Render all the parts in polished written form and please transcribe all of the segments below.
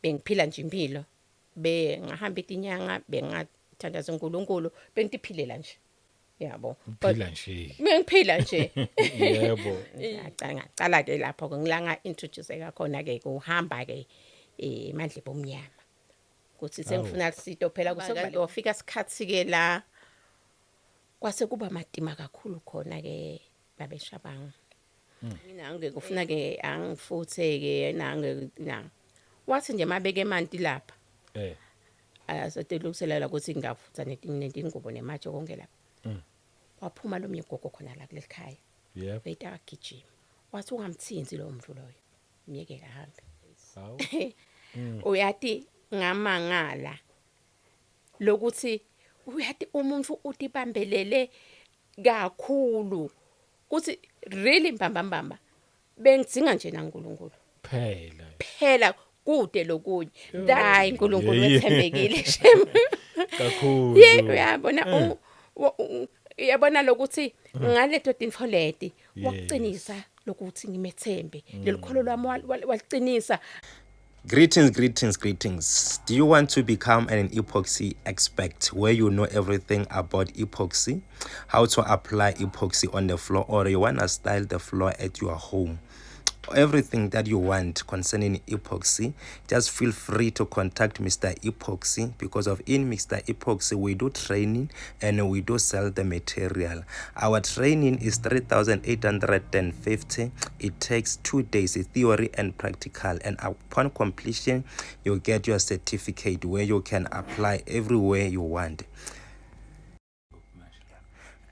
Bengiphila nje impilo. Bengahamba itinyanga, bengathandaza uNkulunkulu, bengitiphilela nje. Yabo. Uphila nje. Bengiphila nje. Yebo. Ngacala ngacala ke lapho ke ngilanga introduce khona ke kuhamba ke eh emandlebe omnyama. Kuthi sengifuna lisito phela kusekanti wafika isikhathi ke la kwase kuba matima kakhulu khona ke babeshabanga. Mina ngeke kufuna ke angifuthe ke nange na. Wathi nje mabeke emanti lapha. Eh. Asotelungiselela ukuthi ngingafutha netingubo nematshe konke lapha. Waphuma lo mnye gogo khona la kuleli khaya. Yebo. Beyita agijima. Wathi ungamthinzi lowo muntu loyo. Myeke ahambe. Hawu. Uyati ngamangala lokuthi uyati umuntu utibambelele kakhulu kuthi really mbamba mbamba bengidzinga nje naNkulunkulu Phela. phela kude lokunye hayi uNkulunkulu Yeah. wethembekile shem Kakhulu. ye uyabona uyabona lokuthi ngaleto tinfo leti wakucinisa lokuthi ngimethembe lelikholo lwami walicinisa. Greetings, greetings, greetings. Do you want to become an epoxy expert where you know everything about epoxy, how to apply epoxy on the floor, or you want to style the floor at your home? Everything that you want concerning epoxy, just feel free to contact Mr. Epoxy, because of in Mr. Epoxy we do training and we do sell the material. Our training is 3,850. It takes 2 days, theory and practical, and upon completion you get your certificate where you can apply everywhere you want.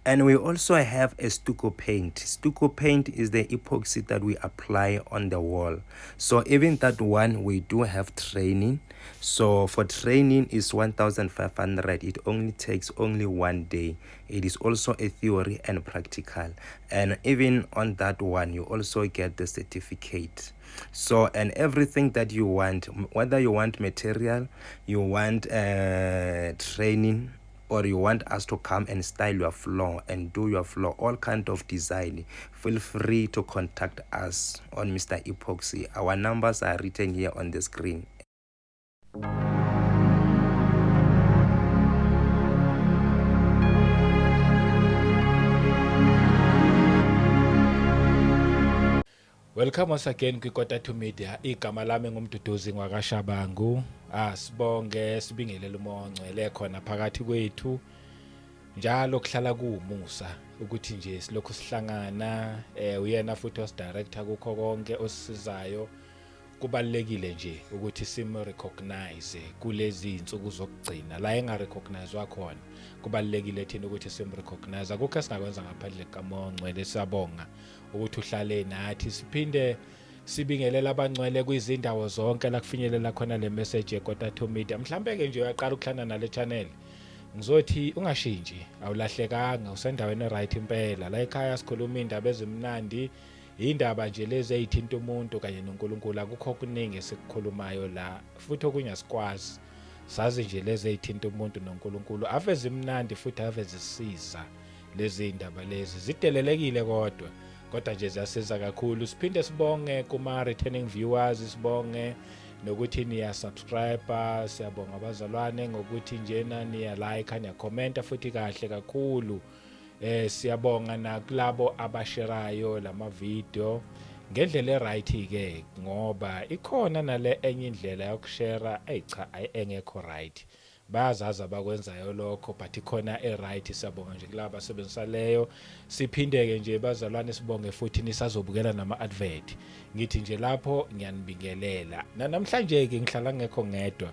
And we also have a stucco paint. Stucco paint is the epoxy that we apply on the wall. So even that one, we do have training. So for training is 1,500. It only takes only 1 day. It is also a theory and practical. And even on that one, you also get the certificate. So, and everything that you want, whether you want material, you want training, or you want us to come and style your floor and do your floor, all kind of design, feel free to contact us on Mr. Epoxy. Our numbers are written here on the screen. Welcome once again kwiKota 2 Media. Igama lami nguMduduzi ngwakaShabangu. Asibonge sibingelele uMoya oNgcwele khona phakathi kwethu. Njalo kuhlala kuwumusa ukuthi nje silokhu sihlangana, uyena futhi osidirector kukho konke osisizayo. Kubalekile nje ukuthi sim recognize kulezi insuku zokugcina la enga recognizewa khona. Kubalekile thina ukuthi sim recognize. Akukho esingakwenza ngaphandle kaMoya oNgcwele. Siyabonga ukuthi uhlale nathi. Siphinde sibingelela abangcwele kwizindawo zonke la kufinyelela khona le message yeKota 2 Media. Mhlambe ke nje uyaqala ukuhlangana nale channel, ngizothi ungashintshi, awulahlekanga, usendaweni right impela. La ekhaya sikhuluma indaba ezimnandi, indaba nje lezi ezithinta umuntu kanye noNkulunkulu. Akukho okuningi esikukhulumayo la, futhi okunye asikwazi. Sazi nje lezi ezithinta umuntu noNkulunkulu, ave zimnandi futhi ave zisiza. Lezi indaba lezi zidelelekile kodwa nje ziyasiza kakhulu. Siphinde sibonge kuma returning viewers, sibonge nokuthi niya subscribe. Siyabonga abazalwane ngokuthi njena niya like, niya comment futhi kahle kakhulu. Siyabonga nakulabo abasherayo lama video ngendlela eright ke, ngoba ikhona nale enye indlela yokushare, ey cha, engekho right. Bayazazi abakwenzayo lokho, but ikhona e-right. Siyabonga nje kulaba abasebenzisa leyo. Siphinde-ke nje bazalwane sibonge futhi nisazobukela nama-advert. Ngithi nje lapho ngiyanibingelela. Namhlanje-ke ngihlala ngekho ngedwa.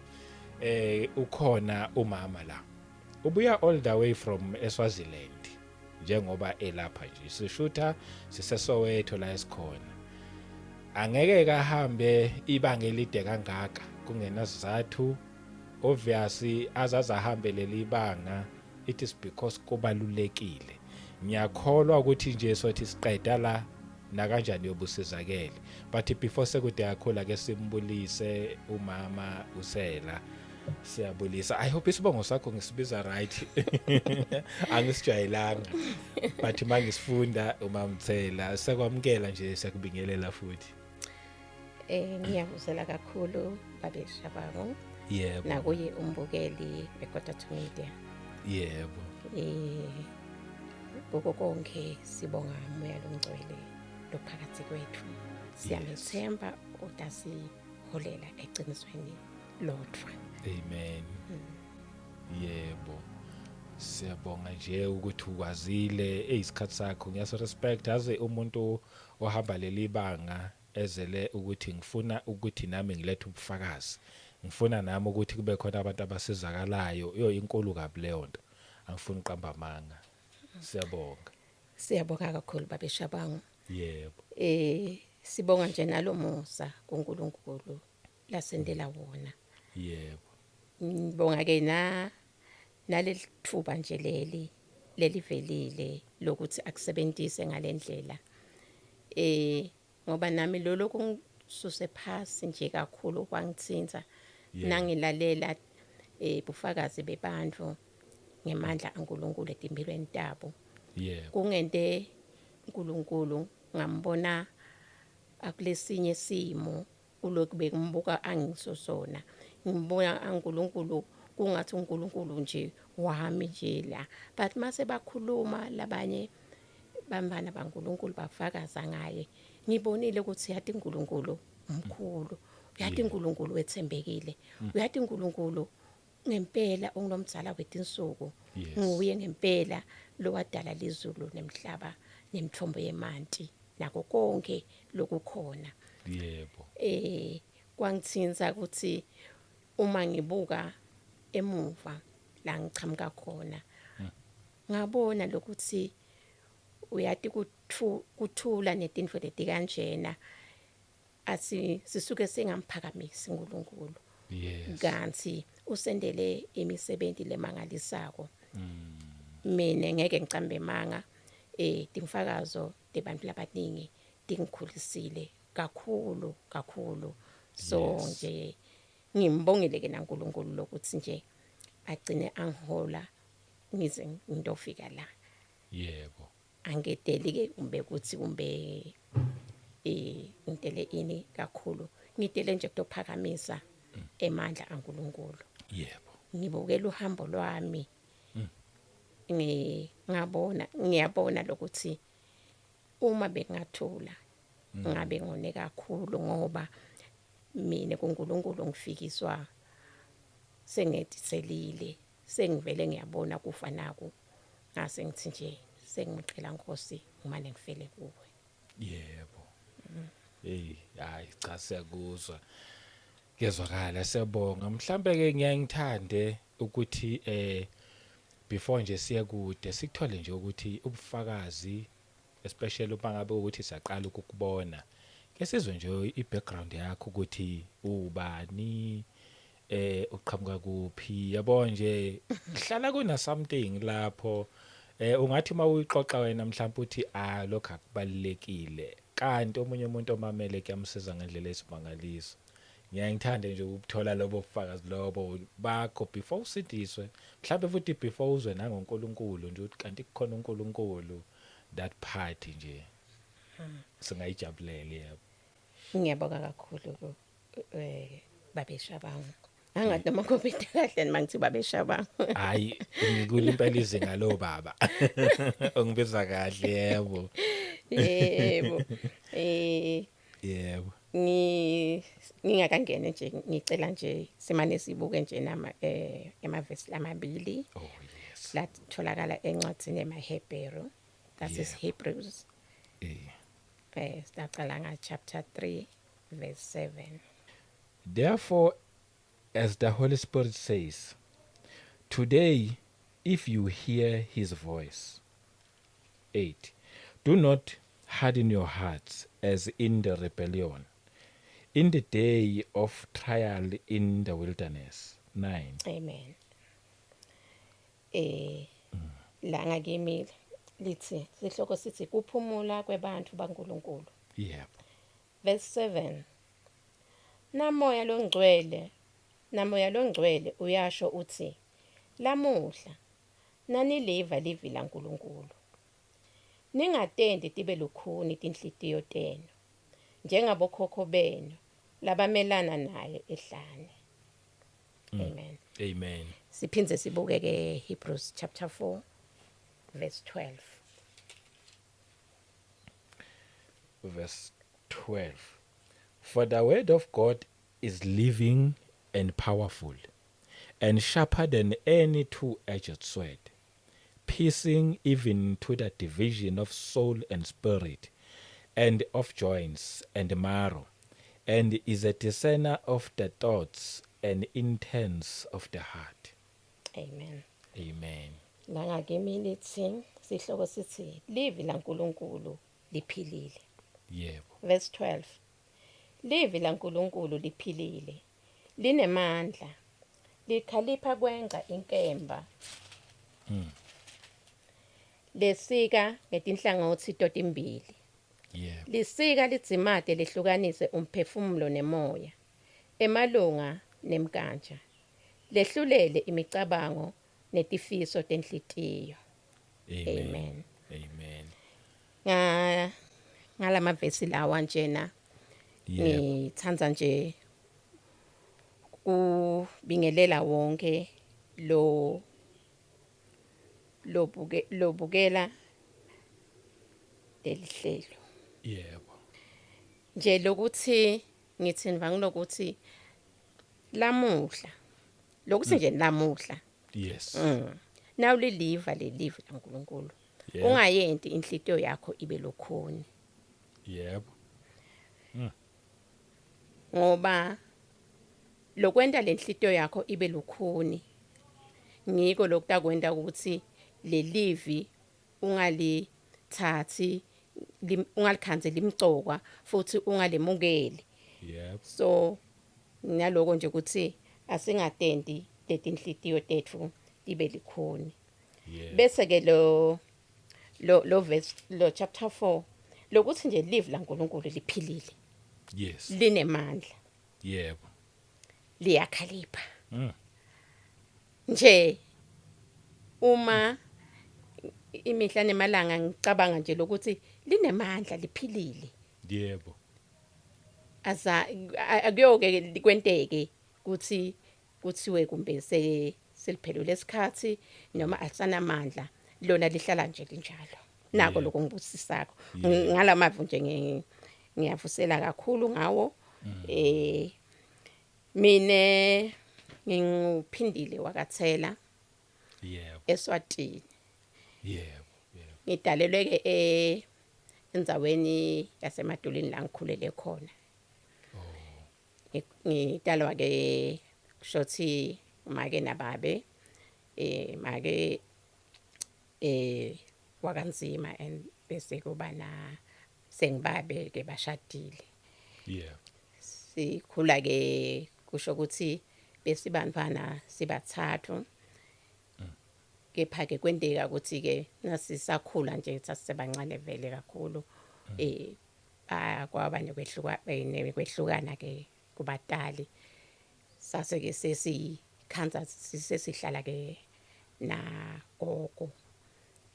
Ukhona umama la. Ubuya all the way from eSwaziland njengoba elapha nje. Sishutha siseSoweto la esikhona. Angeke kahambe ibanga elide kangaka kungenasizathu. Obviously azazahambe leli banga, it is because kubalulekile. Ngiyakholwa ukuthi nje sothi siqeda la nakanjani yobusizakele, but before sekude kakhulu ake simbulise umama usela. Siyabulisa. I hope isibongo sakho ngisibiza right. Angisijwayelanga, but mangisifunda umamthela sekwamukela nje, siyakubingelela futhi. Ngiyabuzela kakhulu babe Shabangu. Yebo. Nakuye umbukeli weKota to Media. Yebo. Eh kuko konke sibonga umoya longcwele lophakathi kwethu. Siyamethemba utasiholela eqinisweni lodwa. Amen. Yebo. Siyabonga nje ukuthi ukwazile eyisikhathi sakho ngiyase respect aze umuntu ohamba leli banga ezele ukuthi ngifuna ukuthi nami ngilethe ubufakazi ngifuna nami ukuthi kube khona abantu abasizakalayo yo inkulu kabi leyo nto angifuni uqamba amanga siyabonga Siyabonga kakhulu babe Shabangu. Yebo. Eh sibonga nje nalomusa kuNkulunkulu lasendela wona. Yebo. Ngibonga ke na nalelithuba nje leli lelivelile lokuthi akusebenzise ngalendlela. Eh ngoba nami lolo kungisuse phasi nje kakhulu kwangithinta nangilalela eh bufakazi bebantu ngemandla aNkulunkulu etimpilweni tabo. Yebo. Kungente uNkulunkulu ngambona akulesinye simo kulokhu bekumbuka angiso sona ngibona uNkulunkulu kungathi uNkulunkulu nje wami nje la but mase bakhuluma labanye bambana baNkulunkulu bafakaza ngaye ngibonile ukuthi yathi uNkulunkulu mkhulu uyathi uNkulunkulu wethembekile uyathi uNkulunkulu ngempela ungulomdzala wetinsuku Yes. nguye ngempela lowadala lizulu nemhlaba nemithombo yemanti nako konke lokukhona. Yebo. Eh kwangithinta ukuthi uma ngibuka emuva la ngichamuka khona ngabona lokuthi uyati kuthula netintfo leti kanjena asi sisuke singamphakamisi uNkulunkulu. Yes. Kanti usendele imisebenzi lemangalisako. Mina ngeke ngicambe manga eh timfakazo tebantu labaningi tingikhulisile kakhulu kakhulu. So Yes. nje ngimbongile ke naNkulunkulu lokuthi nje agcine angihola ngize ngidofika la. Yebo. Angideli ke kumbe ukuthi kumbe eh ngidele ini kakhulu ngidele nje kutophakamisa emandla aNkulunkulu. Yebo. Ngibukela uhambo lwami ngi ngabona ngiyabona lokuthi uma bengathula ngabe ngone kakhulu ngoba mina kuNkulunkulu ngifikiswa sengediselile sengivele ngiyabona kufa naku ngase ngithi nje sengicela Nkosi ngimane ngifele kuwe. Yebo. Hey, hayi cha siyakuzwa. Kezwakala siyabonga. Mhlambe ke ngiyangithande ukuthi eh before nje siye kude sikuthole nje ukuthi ubufakazi especially uma ngabe ukuthi siyaqala ukukubona. Ke sizwe nje i-background yakho ukuthi ubani eh uqhamuka kuphi yabo nje hlala kuna something lapho eh ungathi uma uyixoxa wena mhlawumbe uthi ah lokho akubalekile kanti omunye umuntu omamele kuyamsiza ngendlela esimangaliso. Ngiyaye ngithande nje ukuthola lobo bufakazi lobo bakho before usindiswe mhlawumbe futhi before uzwe nangoNkulunkulu nje ukuthi kanti kukhona uNkulunkulu that part nje singayijabulela yebo. Ngiyabonga kakhulu eh babe Shabangu. Angathi noma ngophethe kahle noma ngithi babe Shabangu. Hayi ngikule impela izinga lo baba. Ungibiza kahle yebo. Yebo. Eh Yebo. ngi ngingakangeni nje ngicela nje simane sibuke nje nama eh emavesi lamabili. Oh yes. Latholakala encwadini emaHebheru. That is Yebo. Hebrews. Eh. Eh sicala nga chapter 3 verse 7. Therefore as the Holy Spirit says, today if you hear his voice. 8. Do not harden your hearts as in the rebellion, in the day of trial in the wilderness. 9. Amen. Eh la ngakimi lithi sihloko sithi kuphumula kwebantu baNkulunkulu. Yebo. Verse 7. Namoya longcwele, namoya longcwele uyasho uthi lamuhla naniliva livi laNkulunkulu. Ningatendi tibe lukhuni tinhlitiyo tenu njengabokhokho benu. Labamelana naye ehlane. Amen. Amen. Siphindze sibuke ke Hebrews chapter 4 verse 12. Verse 12. For the word of God is living and powerful and sharper than any two-edged sword, piercing even to the division of soul and spirit and of joints and marrow, and is a discerner of the thoughts and intents of the heart. Amen. Amen. Langakimi lithi sihloko sithi livi laNkuluNkulu liphilile. Yebo. Verse 12. Livi laNkuluNkulu liphilile. Linemandla. Likhalipha kwenca inkemba. Lesika ngetinhlangothi totimbili. Yebo. Lisika lidzimate lehlukanise umphefumulo nemoya, emalunga nemkantsha. Lehlulele imicabango netifiso tenhlitiyo. Amen. Amen. Amen. Nga ngalamavesi lawa njena Yebo. ngithanda nje kubingelela wonke lo lobuke lobukela lelihlelo. Yebo. Nje lokuthi ngithi ngivangilokuthi lamuhla lokuthi nje lamuhla Yes. Nawuliliva lelivi laNkuluNkulu Yebo. ungayenti inhlitiyo yakho ibe lukhuni Yebo. Ngoba lokwenta lenhlitiyo yakho ibe lukhuni ngiko lokutakwenta ukuthi lelivi ungalithathi ungalikhanzi limcoka futhi ungalemukeli. Yebo. So naloko nje ukuthi asingatenti letinhlitiyo tetfu tibe likhuni. Yebo. Bese ke lo lo lo verse lo chapter 4 lokuthi nje live laNkuluNkulu liphilile. Yes. Linemandla. Yebo. Liyakhalipha. Nje uma imihla nemalanga ngicabanga nje lokuthi linemandla liphilile. Yebo. Aza akuyoke kwenteke kuthi kuthiwe kumbe se seliphelule isikhathi noma alisanamandla, lona lihlala nje linjalo. Nako lokho ngibusisako. Ngalamavo nje ngiyavusela kakhulu ngawo. Mine nginguphindile wakaThela. Yebo. eSwatini. Yebo. Yebo. Ngidalelwe ke endzaweni yaseMadulini la ngikhulele khona. Oh. Ngidalwa ke kushothi make nababe make wakanzima and bese kuba na sengibabe ke bashadile. Yebo. Sikhula ke kusho ukuthi besibantwana sibathathu. Kepha ke kwenteka ukuthi ke nasisakhula nje sasisebancane vele kakhulu kwaba nekwehluka nekwehlukana ke kubatali. Sase ke sesikhanza sesihlala ke na gogo.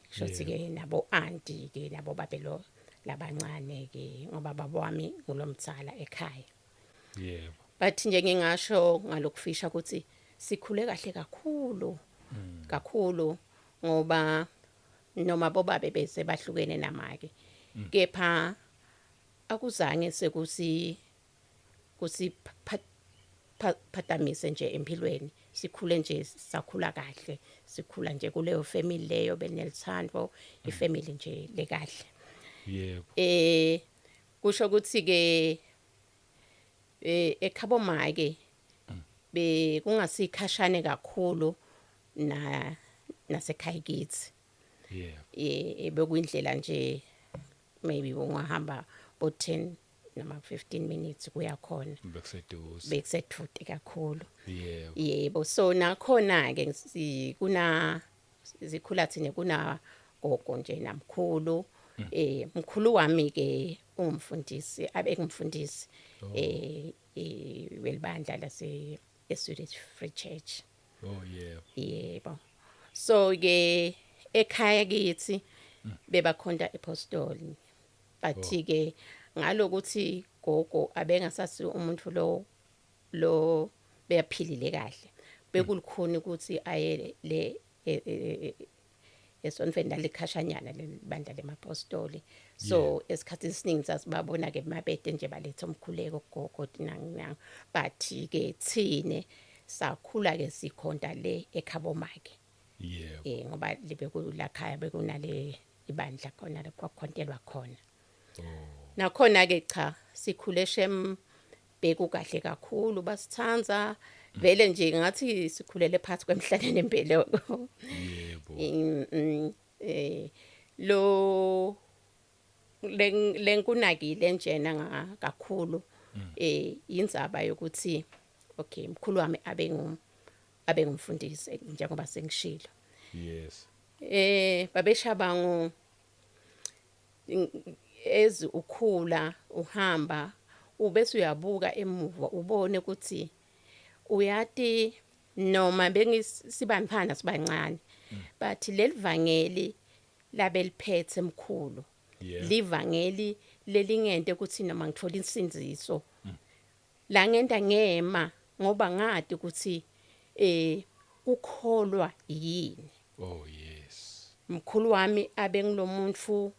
Kusho ke nabo auntie ke nabo babelo labancane ke ngoba baba wami ngulomdzala ekhaya. Yebo. But nje ngingasho ngalokufisha ukuthi sikhule kahle kakhulu. Kakhulu ngoba noma bobabe bese bahlukene namake. Kepha akuzange sekusi kusi phatamise nje empilweni. Sikhule nje sakhula kahle. Sikhula nje kuleyo family leyo benelithando, ifamily nje lekahle. Yebo. Kusho ukuthi ke ekhabo make bekungasikhashane kakhulu na nasekhaya kithi. Yebo. Bekuyindlela nje maybe ungahamba bo 10 noma 15 minutes kuya khona. Bekuseduze. Bekuseduze kakhulu. Yebo. Yebo, so nakhona ke kuna sikhula thina kuna gogo nje namkhulu. Mkhulu wami ke ungumfundisi, abengumfundisi welibandla lase eSwedish Free Church. Oh yebo. Yebo. So ke ekhaya kithi bebakhonta apostoli. But ke ngalokuthi Gogo abengasasi umuntu lo lo beyaphilile kahle bekulukhuni ukuthi aye le e, e, e, esontweni lalikhashanyana lelibandla lemapostoli so esikhathini esiningi sasibabona ke mabede nje baletha umkhuleko gogo nang nang but ke thine sakhula ke sikhonta le ekhabo make Yebo. Eh ngoba libe kulakhaya bekunale ibandla khona lapho kwakhontelwa khona. Oh. Nakhona ke cha sikhule shem bekukahle kakhulu basithanza vele nje ngathi sikhulele phansi kwemhlane nembeleko. Yebo. Eh lo lenkunakile njena kakhulu eh indzaba yokuthi okay mkhulu wami abe ngum abe ngumfundisi njengoba sengishilo. Yes. Eh babeshabangu ezi ukhula uhamba ubese uyabuka emuva ubone ukuthi uyati noma bengisibamphana sibancane but lelivangeli labeliphethe mkhulu livangeli lelingente ukuthi noma ngithola insindiso la ngenta ngema ngoba ngati ukuthi eh kukholwa yini. Oh yes. Mkhulu wami abe ngilomuntu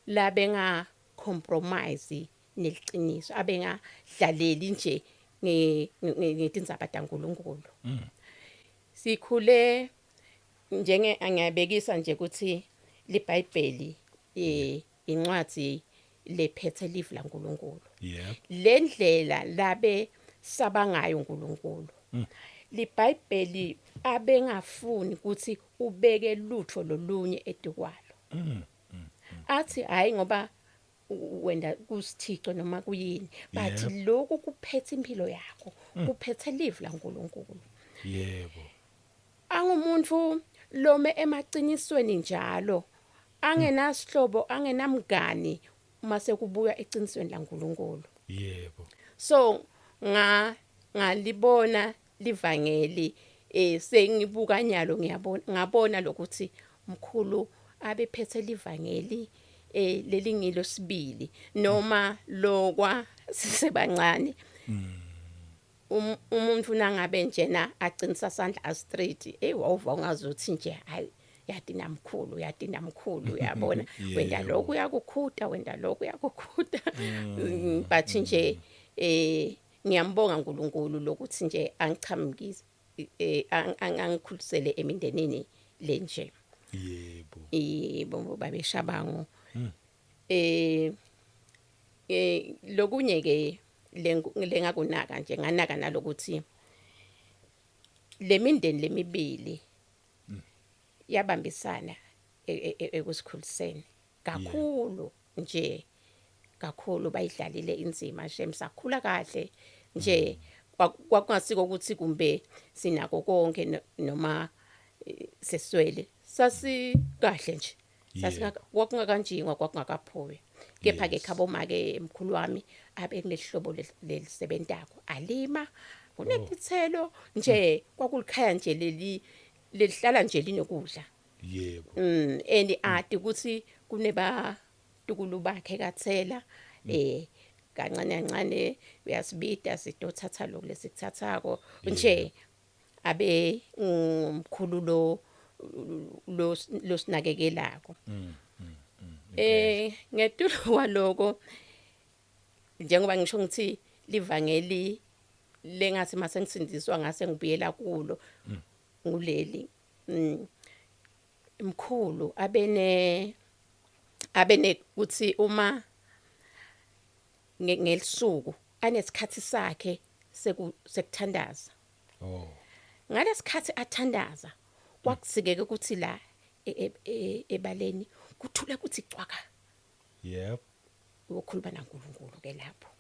labenga compromise neliciniso abengadlaleli nje ngetindzaba taNkulunkulu. Sikhule njenge angiyabekisa nje ukuthi liBhayibheli eh incwadi lephethe live laNkulunkulu. Yep. Lendlela labe sabangayo uNkulunkulu. LiBhayibheli abengafuni ukuthi ubeke lutho lolunye etikwalo. Athi hayi ngoba wenda kusithico noma kuyini but lokhu kuphethe impilo yakho kuphethe live laNkulunkulu. Yebo. Angumuntu lome emaqinisweni njalo angenasihlobo angenamngani uma sekubuya eqinisweni laNkulunkulu. Yebo. So nga ngalibona livangeli eh sengibuka nyalo ngiyabona ngabona lokuthi mkhulu abephethe livangeli eh lelingilo sibili noma lokwa sisebancane Um, umuntu nangabe njena aqinisa sandla a straight hey wawuva ungazuthi nje hayi yati namkhulu yati namkhulu uyabona wenda lokhu uyakukhuta wenda lokhu uyakukhuta but nje eh ngiyambonga uNkulunkulu lokuthi nje angichamukise eh, angikhulisele emindenini lenje yebo yebo babeshabango eh eh lokunye ke lengakunaka nje nganaka nalokuthi lemindeni lemibili yabambisana e, e, e, ekusikhuliseni kakhulu nje kakhulu bayidlalile inzima shem sakhula kahle nje kwakungasiko ukuthi kumbe sinako konke noma seswele sasikahle nje Sasingaka kwakungakanjingwa kwakungakaphuyi. Kepha ke khabo make mkhulu wami abe kunehlobo lelisebentako alima kunetithelo oh. nje kwakulikhaya nje leli lelihlala nje linokudla. Yebo. And ati ukuthi kuneba tukulu bakhe kathela eh kancane kancane uyasibida sidothatha lokhu lesikuthathako nje abe ngumkhulu lo lo losinakekelako eh ngetulu kwaloko njengoba ngisho ngithi livangeli lengathi mase ngisindiswa ngase ngibuyela kulo nguleli mkhulu abene abene kuthi uma ngelisuku anesikhathi sakhe sekuthandaza oh ngalesikhathi athandaza kwakusikeke ukuthi la e, e, e, ebaleni kuthule kuthi cwaka yep uyokhuluma naNkulunkulu ke lapho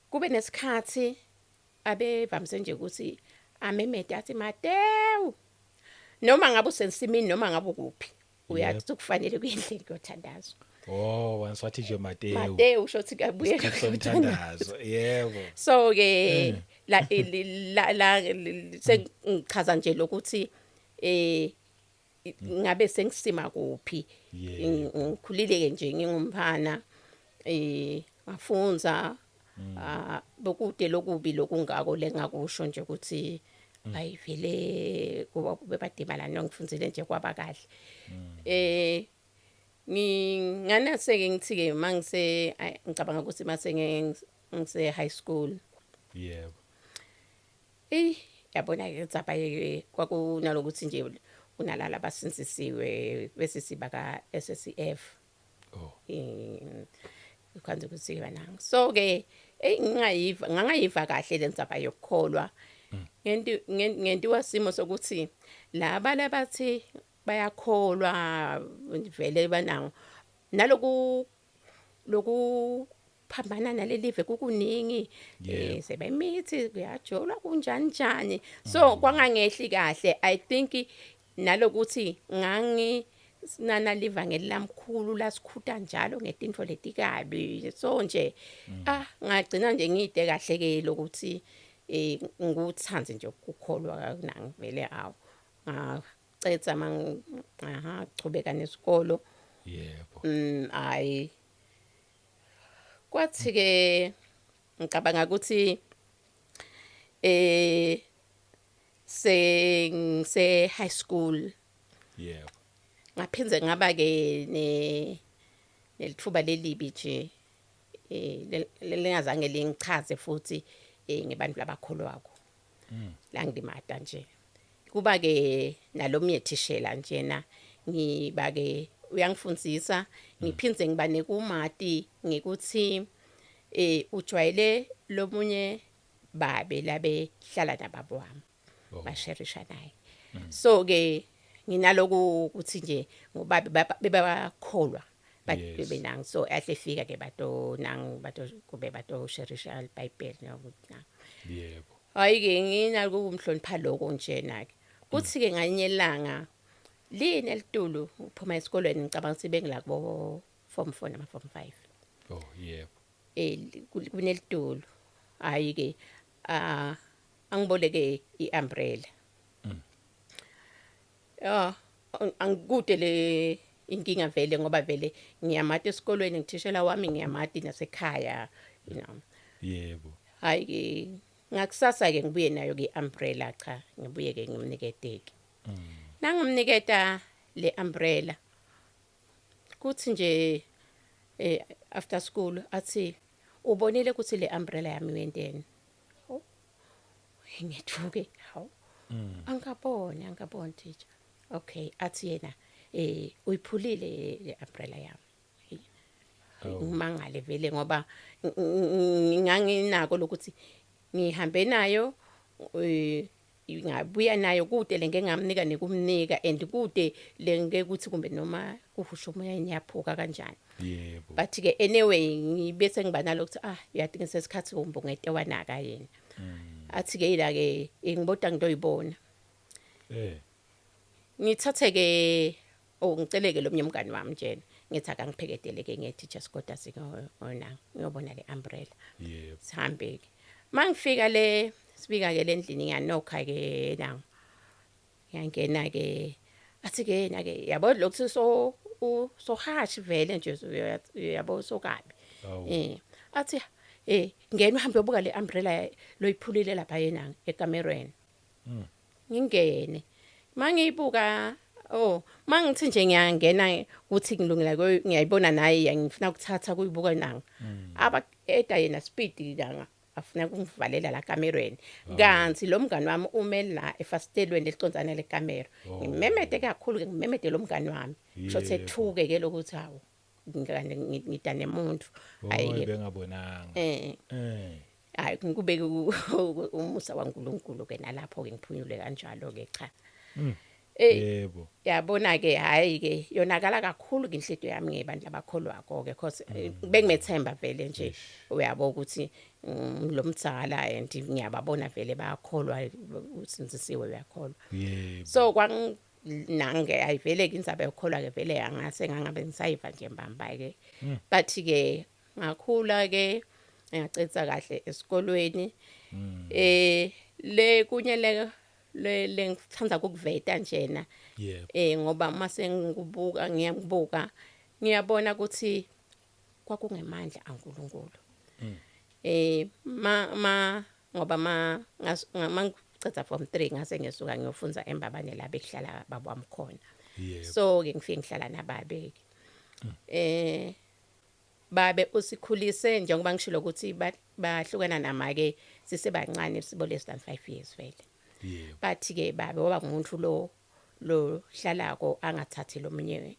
kube nesikhathi abevamise nje ukuthi amemede athi Matewu noma ngabe usensimini noma ngabe ukuphi uyathi kufanele kuyendlini kuyothandazwa Oh once wathi nje Matewu Matewu usho ukuthi kuyabuyela isikhathi somthandazo yebo so ke la la la sengichaza nje lokuthi eh ngabe sengisima kuphi Yebo. ngikhulile ke nje ngingumphana eh ngafunza. Ah, bokude lokubi lokungako lengakusho nje ukuthi ayivele kuba bebadimala nongifundzile nje kwaba kahle. Eh nginganase ke ngithi ke mangise ngicabanga ukuthi mase ngise high school. Yebo. Eyi yabona ke Tsapa ke kwakunalokuthi nje kunalala abasinzisiwe bese siba ka SSCF. Oh. Eh ukhanze ukuthi bananga. So ke eyi ngingayiva ngangayiva kahle le ndzaba yokukholwa. Ngenti ngentiwa simo sokuthi laba labathi bayakholwa vele banango naloku loku phambana nalelive kukuningi Yebo. eh sebemithi kuyajolwa kunjani njani so kwangangehli kahle i think nalokuthi ngangi sinana livangeli lamkhulu lasikhuta njalo ngetintfo letikabi so nje ah ngagcina nje ngide kahle ke lokuthi eh ngikuthande nje ukukholwa nangivele awu ngacetha mang aha chubeka nesikolo. Yebo. Hayi kwathi ke ngicabanga ukuthi eh se ngise high school. Yebo. Ngaphindze ngaba ke ne nelithuba lelibi nje eh lelingazange lingichaze futhi eh ngebantu labakholwako. Langimata nje. Kuba ke nalomnye thishela njena ngiba ke uyangifundzisa ngiphindze ngiba nekumati ngekuthi eh ujwayele lomunye babe labe hlala nababa wami. Oh. Basherisha naye. So ke nginaloku ukuthi nje ngobabe bebakholwa Yes. benang so ahle fika ke bato nang bato kube bato sherisha iBhayibheli nokuthi na. Yebo. Hayi ke nginako ukumhlonipha lokho njena ke. Kuthi ke nganye ilanga line elitulu uphuma esikolweni ngicabanga ukuthi bengila kubo form 4 noma form 5. Oh yebo. Eh kunelitulu. Hayi ke ah angiboleke iumbrella. Ah angikude le inkinga vele ngoba vele ngiyamati esikolweni ngithishela wami ngiyamati nasekhaya you know. Yebo. Hayi ke ngakusasa ke ngibuye nayo ke umbrella cha ngibuye ke ngimnikete ke. Nangimniketa le umbrella kuthi nje eh after school athi ubonile ukuthi le umbrella yami wenteni. Oh ngithuke hawu. Angaboni angaboni teacher. Okay athi yena eh uyiphulile le umbrella yami. Oh. Ngimangale vele ngoba nganginako lokuthi ngihambe nayo eh ngabuya nayo kude lenge ngamnika nekumnika and kude lenge ukuthi kumbe noma kuhusha umoya iyaphuka kanjani. Yebo. But ke anyway ngibese ngiba nalokuthi ah uyathi ngesesikhathi kumbe ungete wanaka yena. Athi ke ila ke ngiboda ngitoyibona. Eh. Ngithathe ke oh ngiceleke lomnye umngani wami njena ngithi akangipheketele ke ngiye teacher quarters ngona ngiyobona le umbrella. Yebo. Sihambe ke. Mangifika le sibika ke lendlini ngiyanokha ke nango. Ngiyangena ke athi ke yena ke yabo lokhu so so harsh vele nje yabo sokabi. Awu. Eh athi eh ngena uhambe uyobuka le umbrella loyiphulile lapha yena ekamerweni. Ngingene. Mangiyibuka oh mangithi nje ngiyangena ukuthi ngilungela ngiyayibona naye ngifuna ukuthatha kuyibuka nanga. Aba eda yena speed langa afuna ukungivalela la kamerweni. Kanti lo mngani wami ume la efasitelweni lelicondzana lekamero. Oh. Ngimemede kakhulu ke ngimemede lo mngani wami. Kusho Yebo. ethuke ke lokuthi hawu ngikane ngida nemuntu. Oh Hayi bengabonanga. eh Eh. hayi ngikubeke umusa waNkulunkulu ke nalapho ke ngiphunyule kanjalo ke cha. Eh Yebo. yabona ke hayi ke yonakala kakhulu ke inhlito yami ngebantu abakholwako ke because bengimethemba vele nje uyabo ukuthi lo mdzala and ngiyababona vele bayakholwa usinzisiwe uyakholwa. Yebo. So kwang nange ayivele ke indzaba yokukholwa ke vele angase ngangabe ngisayiva nje mbamba ke. But ke ngakhula ke ngacetha kahle esikolweni. Eh le kunye le le ngithanda ukuveta njena Yebo. eh ngoba mase ngikubuka ngiyakubuka ngiyabona ukuthi kwakungemandla aNkulunkulu. Eh ma ma ngoba ma mangiceda form 3 ngase ngisuka ngiyofunza eMbabane la bekuhlala baba wami khona. Yebo. So ke ngifike ngihlala nababe ke. Eh babe usikhulise njengoba ngishilo ukuthi bahlukana namake sisebancane sibo less than 5 years vele. Yebo. Bathi ke babe waba ngumuntu lo lo hlalako angathathi lomunye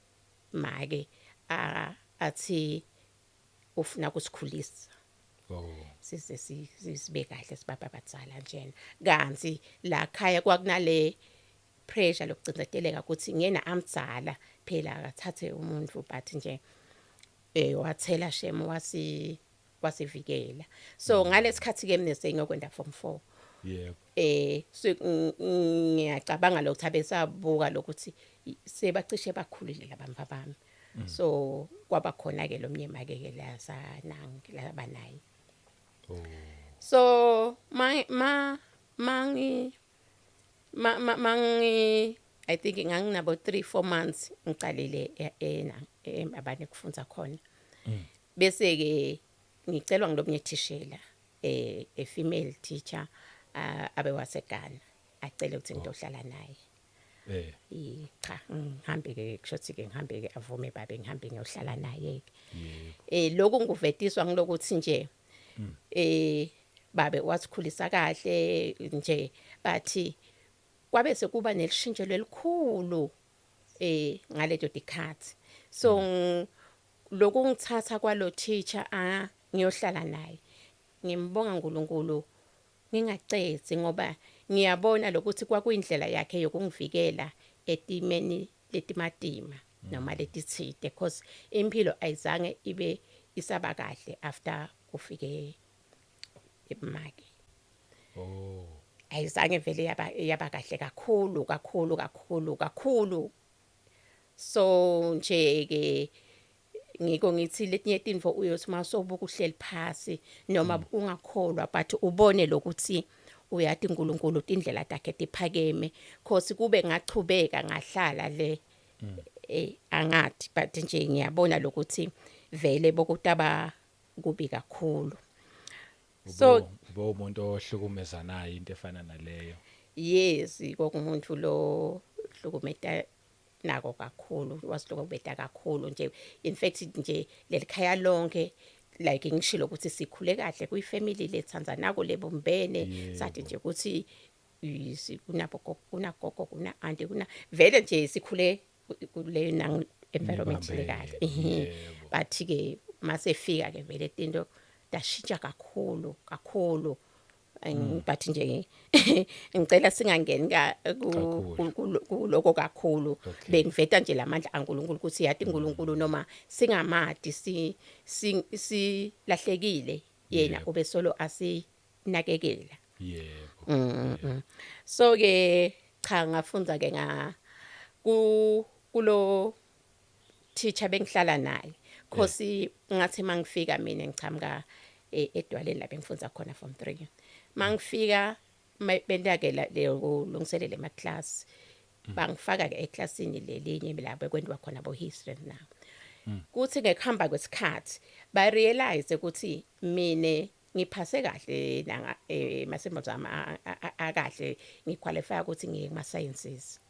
make athi ufuna kusikhulisa. Oh. Size sibe kahle sibaba abadzala njena. Kanti la khaya kwakunale pressure lokucindeteleka ukuthi ngena amdzala phela akathathe umuntu but nje eh wathela shem wasi wasivikela. So ngalesikhathi ke mina sengiyokwenda form 4. Yebo. Eh ngiyacabanga lokho abesabuka lokuthi sebacishe bakhulile labantfu bami. So kwaba khona ke lo mnyema ke ke la sanangi labanaye. Oh. So ma ma mangi ma mangi I think nganginabo 3 4 months ngicalile ena abane kufunza khona. Bese ke ngicelwa ngilomnye thishela eh a female teacher abe waseGhana acele ukuthi ngiyohlala naye. Eh. Cha ngihambe ke kushothi ke ngihambe ke avume babe ngihambe ngiyohlala naye ke. Yebo. Eh lokhu ngikuvetiswa ngilokuthi nje eh babe wasikhulisa kahle nje bathi kwabe sekuba nelishintsho lelikhulu eh ngaleto dikhathi. So lokhu ngithatha kwalo teacher a ngiyohlala naye ngimbonga uNkulunkulu ngingacezi ngoba ngiyabona lokuthi kwakuyindlela yakhe yokungivikela etimeni letimatima noma letitsite because impilo ayizange ibe isaba kahle after kufike ebumake. Oh. Ayizange vele yaba yaba kahle kakhulu kakhulu kakhulu kakhulu. So nje ke ngiko ngithi letinye tintfo uyothi mawusobuka uhleli phasi noma ungakholwa but ubone lokuthi uyati uNkulunkulu tindlela takhe tiphakeme cause kube ngachubeka ngahlala le eh angathi but nje ngiyabona lokuthi vele bokutaba kubi kakhulu. So bo umuntu ohlukumezanayo into efana naleyo. Yes, kokumuntu lo hlukumeta nako kakhulu wasihlukubeta kakhulu nje. In fact nje lelikhaya lonke like ngishilo ukuthi sikhule kahle kuyifamily lethandza nako lebumbene sathi nje ukuthi kunabo kunagogo kuna auntie kuna vele nje sikhule kule nang environment le kahle. But ke masefika ke vele tinto dashintsha kakhulu kakhulu. But nje ngicela singangeni ka kuloko kakhulu. Bengiveta nje lamandla aNkulunkulu ukuthi yathi uNkulunkulu noma singamadi si silahlekile yena ubesolo asinakekela. Yebo. So ke cha ngafunza ke nga kulo teacher bengihlala naye. Khosi ngathi mangifika mina ngichamuka edwaleni la bengifunza khona form 3. Mangifika benta ke leyo kulungiselela ema class. Bangifaka ke eklasini lelinye la bekwentiwa khona bo history na. Kuthi ngekuhamba kwesikhathi ba realize ukuthi mine ngiphase kahle nanga emasembo ami akahle ngiqualify ukuthi ngiye kuma sciences.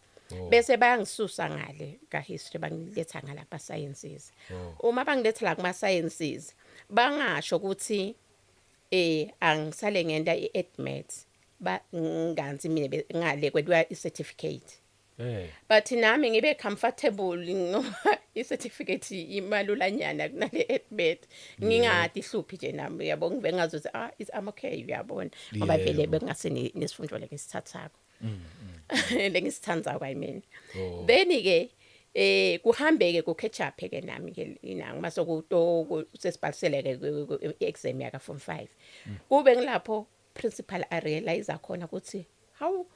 Bese bayangisusa ngale ka history bangiletha ngalapha sciences. Uma bangiletha la kuma sciences bangasho ukuthi eh angisale ngenta iadmit ba nganzi mina ngale kwentiwa icertificate. But nami ngibe comfortable ngoba icertificate imalulanyana kunale admit. Ngingadi hluphi nje nami uyabo ngibe ngazi ukuthi ah I'm okay uyabona ngoba vele bengase nesifundo lengisithathako. Lengisithandzako I mean. Then ke eh kuhambe ke ku catch up ke nami ke inanga masokuto sesibhalisele ke exam yaka form 5. Kube ngilapho principal a realize khona ukuthi hawu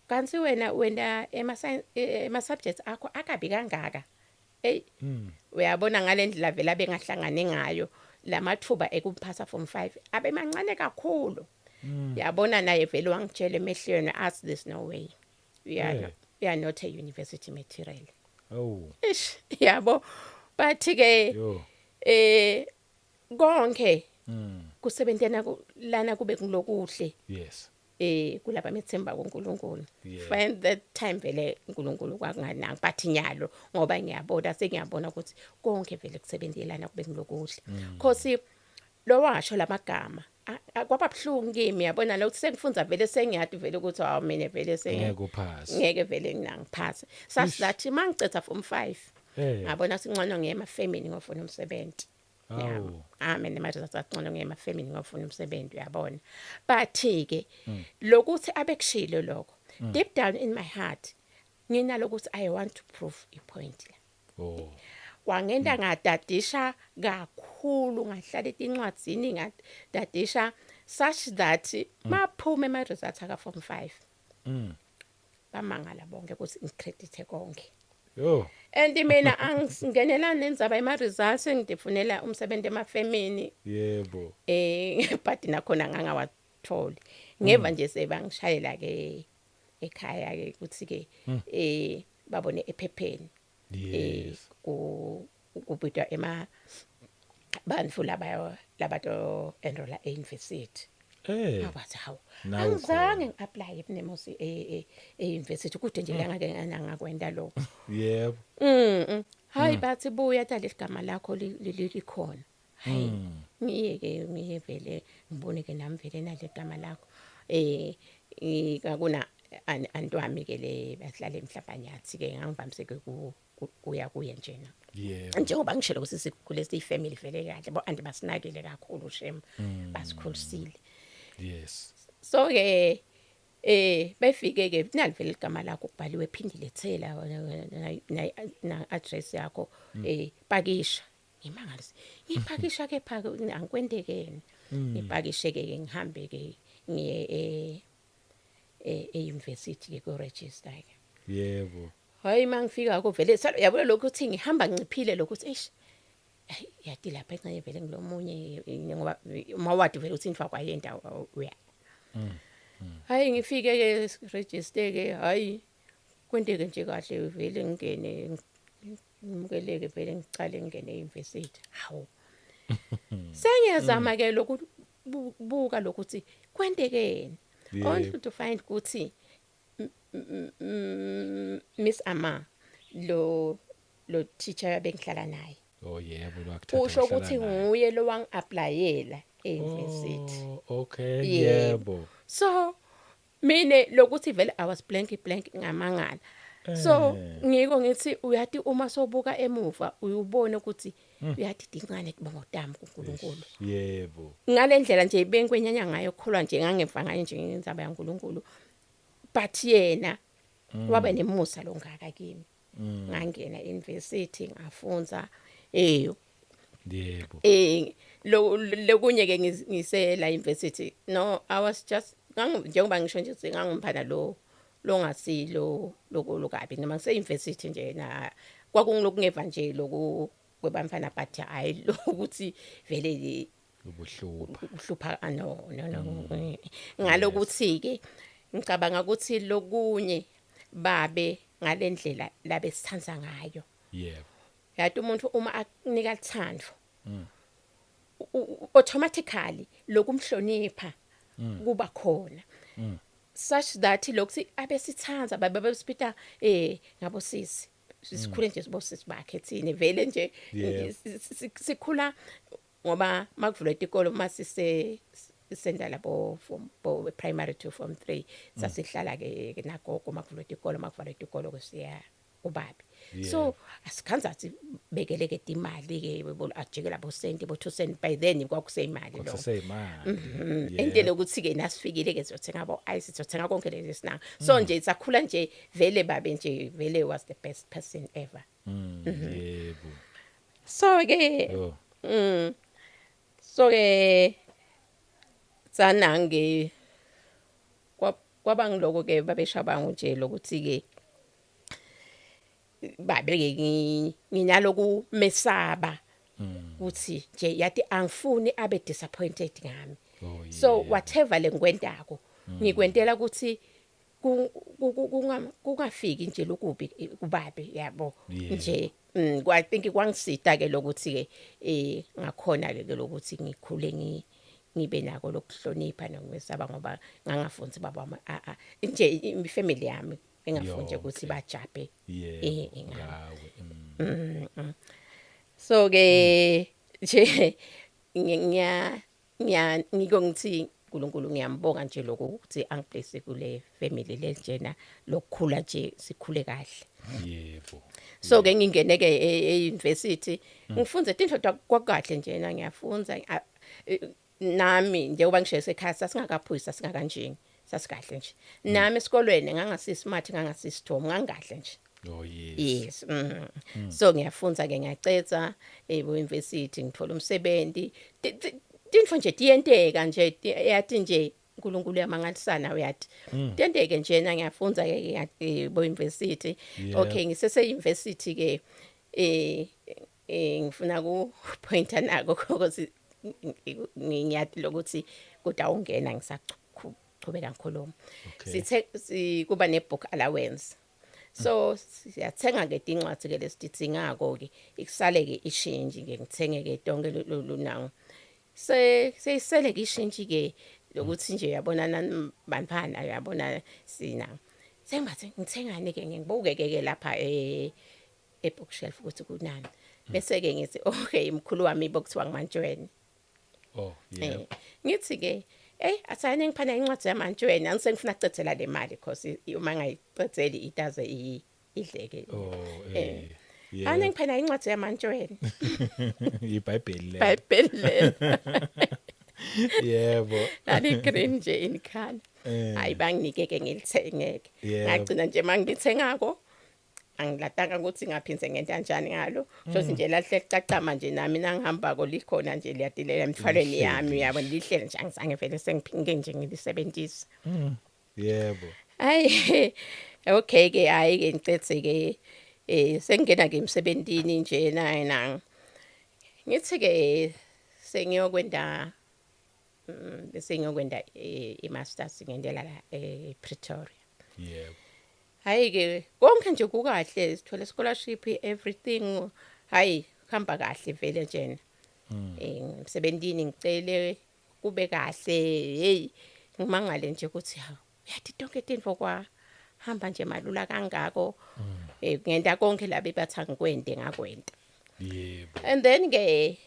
kanti wena wena ema ema subjects akho akabi kangaka. Hey uyabona ngalendlela vela bengahlangane ngayo lamathuba ekuphasa form 5 abe mancane kakhulu. Yabona naye vele wangitshela emehlweni ask there's no way. We are not, we are not a university material. Oh. Ish yabo but ke Yo. eh konke Kusebentena lana kube kulokuhle. Kulaba methemba kuNkulunkulu. Find that time vele uNkulunkulu kwakunganaki, but nyalo ngoba ngiyabona, sengiyabona ukuthi konke vele kusebenzelana kube kulokuhle. Khosi lo washo lamagama kwaba buhlungu kimi, yabona, lo sengifundza vele, sengiyati vele ukuthi awu, mina vele ngeke uphase. Ngeke vele nginangiphase, sathi mangicetha form 5 ngabona singcono ngiye emafemini ngofuna umsebenzi. Amen, manje sathi ngcono ngiye emafemini ngofuna umsebenzi, uyabona. But ke lokuthi abekushilo lokho, deep down in my heart nginalo ukuthi I want to prove a point la. Kwangenta ngadadisha kakhulu, ngahlala etincwadzini ngadadisha such that maphuma ema results aka form 5, bamangala bonke ukuthi ngicredite konke. And mina angingenelani nendzaba ema results, ngidifunela umsebenzi emafemini. But nakhona ngangawatholi, ngeva nje sebangishayela ke ekhaya ke ukuthi ke babone ephepheni ku kubitwa ema bantfu laba labato enrolla e-university. Abathi hawu, Nawu. Angizange ngi-apply ePneumos e-university kude nje la ngake ngakwenda lokho. Hayi, bathi buya tali, igama lakho likhona. Hayi, ngiye ke, ngiye vele ngibone ke nami vele nale gama lakho. Ngakuna antwami ke le bahlala emhlabanyathi ke, ngangivamise ke kuya kuye njena. Njengoba ngishilo ukuthi sikhule siyi-family vele kahle, bo anti basinakile kakhulu shem, basikhulisile. So ke befike ke nali vele igama lakho kubhaliwe, phindile thela na address yakho, pakisha. Ngimangalisi ngipakisha ke pha angikwendekeni, ngipakishe ke, ngihambe ke ngiye e e university ke ku register ke. Hayi, mangifika ko vele yabona lokho ukuthi ngihamba nginciphile, lokho ukuthi eish, hayi, yati lapha encane vele ngilomunye, ngoba uma wadi vele uthi infa kwayenda uya. Hayi, ngifike ke register ke, hayi, kwenteke nje kahle vele, ngingene ngimukeleke vele, ngicale ngingene e-university. Hawu, sengiyazama ke lokhu buka lokuthi kwentekeni, only to find ukuthi Miss Ama lo teacher bengihlala naye, Oh yebo, lwakuthatha. Usho ukuthi nguye lo wangi-applyela e-university. Oh, okay. Yebo. So mine lokuthi vele I was blank blank, ngamangala. So ngiko ngithi uyathi uma sobuka emuva uyubona ukuthi uyathi dincane kubonga utami kuNkulunkulu. Ngalendlela nje benkwenyanya ngayo kholwa nje, ngangemva ngayo nje indzaba yaNkulunkulu, but yena waba nemusa longaka kimi, ngangena university ngafunza. Lo lokunye ke ngise la university, no, I was just njengoba ngisho nje ukuthi ngangumphana lo longasilo lokabi noma ngise university nje na kwakungilokungeva nje loku kwebamfana, but hayi lokuthi vele Ubuhlupha. Uhlupha, ah, no no no, ngalokuthi ke ngicabanga ukuthi lokunye babe ngalendlela labesithanza ngayo. Yathi umuntu uma akunika lithando, automatically lokumhlonipha kuba khona, such that lokuthi abesithanza babe besipita ngabo sisi, sikhule nje sibosisi bakhe thine vele nje. Sikhula ngoba makuvulwa itikolo, masise senda labo form bo primary 2, form 3, sasihlala ke nagogo. Makuvulwa itikolo, makuvalwa itikolo ke siya kubabi. So asikhanza sibekeleke imali ke, ajike labo senti bo 2 cent, by then kwakuseyimali lo. Kuseyimali. Entele ukuthi ke nasifikile ke siyothenga bo ice, siyothenga konke lezi sinanga. So nje sakhula nje vele, babe nje vele was the best person ever. So ke So ke sanange kwaba ngiloko ke babeshabangu nje lokuthi ke babe ke nginaloku mesaba ukuthi nje yathi angifuni abe disappointed ngami. So whatever lengikwentako ngikwentela ukuthi kungafiki nje lokubi kubabe, yabo. Nje. I think kwangisita ke lokuthi ke ngakhona ke lokuthi ngikhule ngibe nako lokuhlonipha nokwesaba, ngoba ngangafunzi baba wami nje ifamily yami engafunje ukuthi Yonke. Bajabhe Ngawe. So ke nje ngiya ngiya ngiko ngithi uNkulunkulu ngiyambonga nje lokho ukuthi angiblesse kule family le njena, lokukhula nje sikhule kahle. So ke ngingene ke e-university, ngifunze tintfo kwakahle nje na, ngiyafunza nami njengoba ngisho esekhaya sasingakaphuyisa, singakanjingi, sasikahle nje. Nami esikolweni ngangasi smart, ngangasi sithomo, ngangikahle nje. Oh yes. Yes. So ngiyafunza ke, ngiyacetha e university, ngithola umsebenzi. Tintfo nje tiyenteka nje, yathi nje uNkulunkulu uyamangalisana, uyathi. Tiyenteke nje na, ngiyafunza ke bo university. Okay, ngisese university ke, ngifuna ku pointa nako ukuthi ngiyathi lokuthi kodwa ungena ngisachubeka ngikhuluma. Sithe kuba ne book allowance. So siyathenga ke tincwadi ke lesititsingako ke, ikusale ke ishintshi ke, ngithenge ke tonke lunango. Se seyisele ke ishintshi ke lokuthi nje uyabona nani bantfwana, uyabona sina. Sengibathe ngithengani ke, ngibuke ke lapha e bookshelf ukuthi kunani. Bese ke ngithi okay, mkhulu wami bokuthiwa ngimantshweni. Ngithi ke athayane ngiphana incwadi yamantshweni, angisengifuna ukucedzela le mali because uma ngayicedzeli itaze idleke. Oh eh. Ane ngiphana incwadi yamantshweni. IBhayibheli le. Bible lelo. Lali green nje in color. Hayi, banginike ke, ngilithengeke. Ngagcina nje mangilithengako angilatanga ukuthi ngaphindze ngenta kanjani ngalo. Shothi nje lahle licacama nje, nami nangihambako likhona nje, liyadilela emthwalweni Lihleli yami, nje. Uyabona lihlele nje, angizange vele sengiphinge nje ngilisebenzise. Hayi, okay ke, hayi ke, ngicethe ke, sengingena ke emsebentini nje na, ngithi ke sengiyokwenda bese ngiyokwenda i-masters, ngendela la ePretoria. Hayi ke, konke nje kukahle, sithole scholarship, everything, hayi kuhamba kahle vele njena. Emsebentini ngicele kube kahle, hey, ngimangale nje ukuthi hawu, yathi tonke tintfo kwa hamba nje malula kangako. Ngenta konke la bebathi angikwente, ngakwenta. And then ke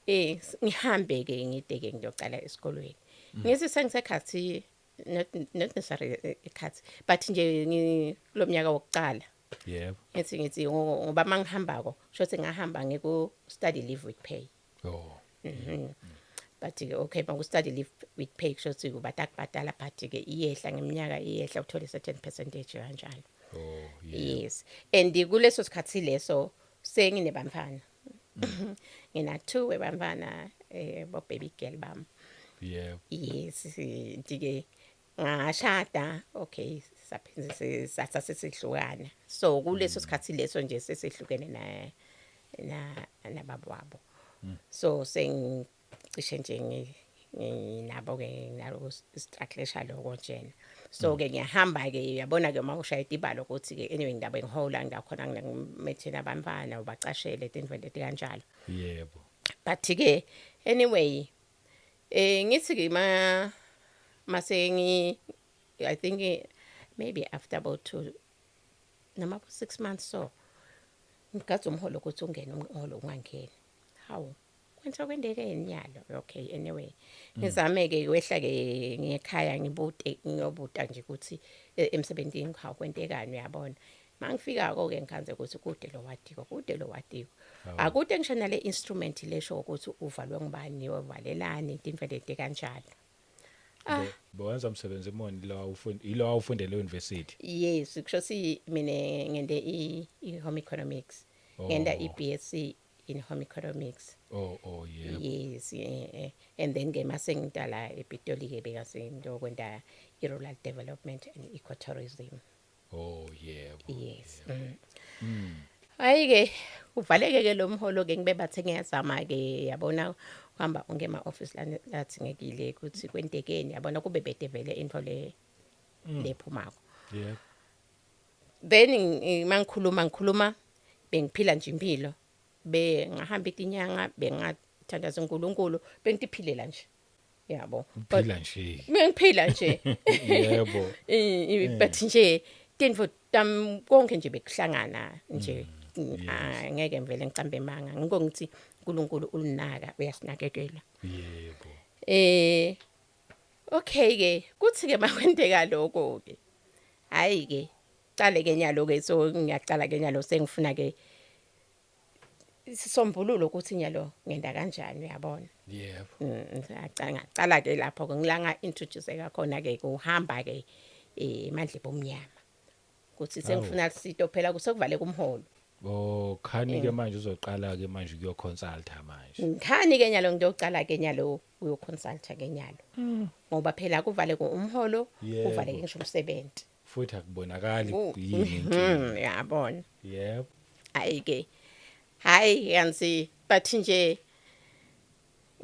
ngihambe ke, ngide ke ngiyocala esikolweni. Ngithi sengisekhathi, not necessarily ekhathi, but nje kulomnyaka wokuqala. Ngithi ngoba mangihambako shothi ngahamba ngiku study leave with pay. But ke okay, maku study leave with pay kusho ukuthi kubatakubhadala, but ke iyehla ngeminyaka, iyehla, uthole certain percentage kanjalo. Oh yebo. Yes. And kuleso sikhathi leso senginebantfwana. Ngina two webantfwana, bo baby girl bami. Yes, ndike ngashada, okay, saphinde satha sesihlukana. So kuleso sikhathi leso nje sesihlukene na nababa wabo. So sengicishe nje nginabo ke nalo strugglisha lokho njena. So ke ngiyahamba ke, uyabona ke uma ushaya ibalo ukuthi ke anyway ngidabe ngihola, ngiyakhona ngimaintain abantwana, ubacashele tintfo leti kanjalo. But ke anyway ngithi ke ma mase ngi I think maybe after about 2 noma 6 months, so ngigadza umholo ukuthi ungene, umholo ungangeni. Hawu, kwenza kwendeke nyalo. Okay, anyway ngizame ke kwehla ke ngekhaya, ngibute, ngiyobuta nje ukuthi emsebentini hawu, kwentekani, uyabona. Mangifika ke ngikhanze ukuthi kude lo watiko, kude lo watiko, akude ngisho nale instrument lesho ukuthi uvalwe ngubani, wavalelani, tintfo leti kanjalo. Bowenza umsebenzi moni lo awufunda, ilo awufundele university? Yes, kusho si mina ngende i home economics, ngenda i BSc in home economics. Oh yebo. Yes, and then ke mase ngidala ePitoli ke bekase ngiyokwenda i-rural development and ecotourism. Oh yebo. Yes. Hayi ke, kuvaleke ke lo mholo ke, ngibe bathe ngiyazama ke, yabona, uhamba onke ema office lathi ngekile ukuthi kwentekeni, yabona, kube bede vele into le lephumako. Then mangikhuluma ngikhuluma Bengiphila nje impilo. Bengahamba itinyanga, bengathandaza uNkulunkulu, bengitiphilela nje. Yabo. Uphila nje. Bengiphila nje. Yebo. But nje tintfo tam konke nje bekuhlangana nje. Ah, ngeke ngivele ngicambe emanga. Ngiko ngithi uNkulunkulu ulinaka uyasinakekela. Yebo. Okay ke kuthi ke makwenteka lokho ke. Hayi ke cale ke nyalo ke so ngiyacala ke nyalo sengifuna ke isisombululo ukuthi nyalo ngenda kanjani uyabona. Yebo. Ngacala ke lapho ke ngilanga introduce khona ke kuhamba ke emandlebe omnyama. Kuthi sengifuna lisito phela kusekuvaleka umholo. Oh, khani ke manje uzoqala ke manje ukuyoconsulta manje. Ngikhani ke nyalo ngiyocala ke nyalo uyoconsulta ke nyalo. Ngoba phela kuvaleke umholo, kuvaleke ngisho umsebenzi. Futhi akubonakali yini inkinga. Yabona. Yebo. Hayi ke. Hayi kanzi but nje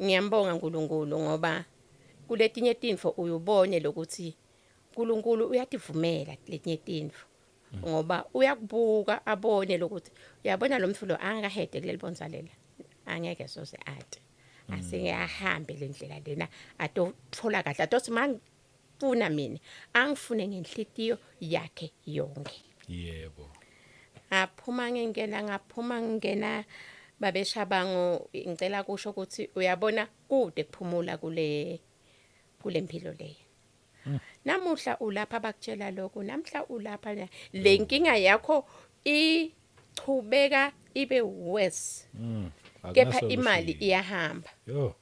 ngiyambonga uNkulunkulu ngoba kuletinye tintfo uyubone lokuthi uNkulunkulu uyativumela letinye tintfo. Ngoba uyakubuka abone lokuthi uyabona lo mfulo angakahede kuleli bonza lela. Angeke soze ate. Asike ahambe le ndlela lena atothola kahle atothi mangifuna mina angifune ngenhlitiyo yakhe yonke. Yebo. Ngaphuma ngingena ngaphuma ngingena babeshabango ngicela kusho ukuthi uyabona kude kuphumula kule kulempilo le. Namuhla ulapha bakutshela lokho namhla ulapha le nkinga yakho ichubeka ibe worse. Kepha imali iyahamba. Yo.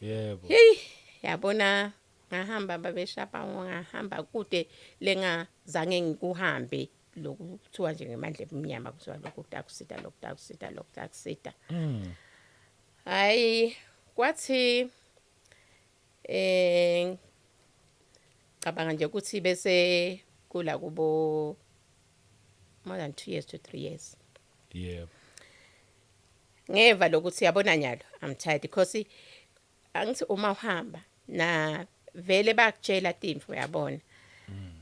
Yebo. Hey, yabona ngahamba babeshabango ngahamba kude lengazange ngikuhambe lokhu kuthiwa nje ngemandla ebumnyama kuthiwa lokhu kutakusita lokhu kutakusita lokhu kutakusita. Hayi kwathi cabanga nje ukuthi bese kula kubo more than 2 years to 3 years. Yebo. Ngeva lokuthi yabona nyalo I'm tired because angithi uma uhamba na vele bakutshela timfo uyabona.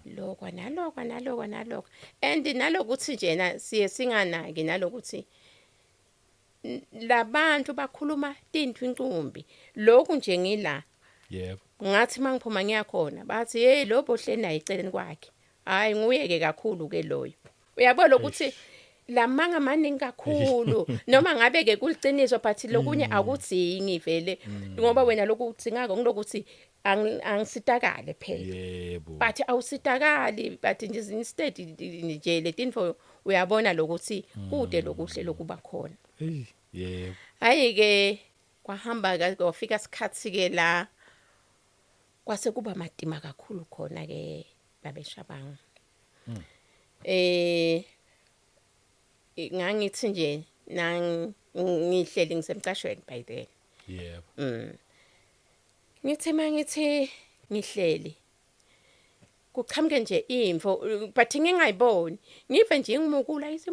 Lokho nalokho nalokho nalokho and nalokuthi nje na siye singanaki nalokuthi labantu bakhuluma tintfu incumbi lokhu nje ngila. Yebo. Ngathi mangiphuma ngiyakhona bathi hey lo bohleni naye eceleni kwakhe. Hayi nguye ke kakhulu ke loyo. Uyabona ukuthi lamanga maningi kakhulu noma ngabe ke kuliciniso but lokunye akudzingi vele ngoba wena lokhu udzingako ngilokuthi angisitakale phela. Yebo. But awusitakali but nje instead nje letinfo uyabona lokuthi kude lokuhle lokuba khona. Hey, yebo. Hayi ke kwahamba kwafika isikhathi ke la kwase kuba matima kakhulu khona ke babeshabanga. Ngangithi nje ngihleli ngisemcashweni by then. Yebo. Ngithi mangithi ngihleli kuqhamuke nje imfo but ngingayiboni ngive nje ngimukula ithi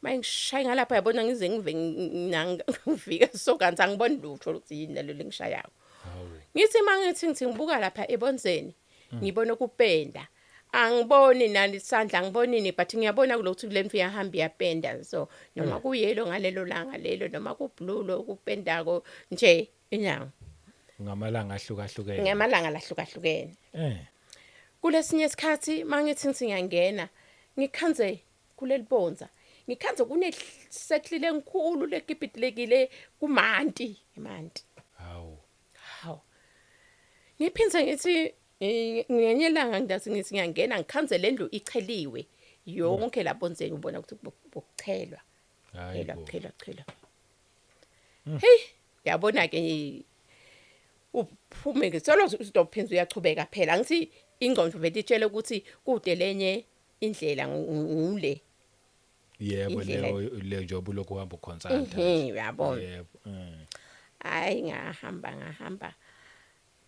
mayingishaya ngalapha yabona ngize ngive ngifika so kanti angiboni lutho ukuthi yini lelo lengishayako. Ngithi mangithi ngithi ngibuka lapha ebonzeni ngibona kupenda angiboni nani isandla angiboni ni but ngiyabona kulokuthi lemfi iyahamba iyapenda so noma kuyelo ngalelo langa lelo noma kublue lo kupendako nje inyawo Ngamalanga ahlukahlukene. Ngamalanga lahlukahlukene. Kulesinye isikhathi mangithi ngithi ngiyangena ngikhanze kulelibonza ngikhanze kune setlile enkulu lekipitilekile kumanti emanti. Hawu. Hawu. Ngiphinze ngithi ngenye ilanga ngidathi ngithi ngiyangena ngikhanze lendlu icheliwe yonke lapho nje ubona ukuthi bokuchelwa. Hayibo. Chelwa chelwa. Hey, yabona ke uphume ke solo uzophinza uyachubeka phela angithi ingqondo vele itshele ukuthi kude lenye indlela ngule. Yebo leyo le njengoba ulokhu uhamba uconsulta. Uyabona. Yebo. Hayi ngahamba ngahamba.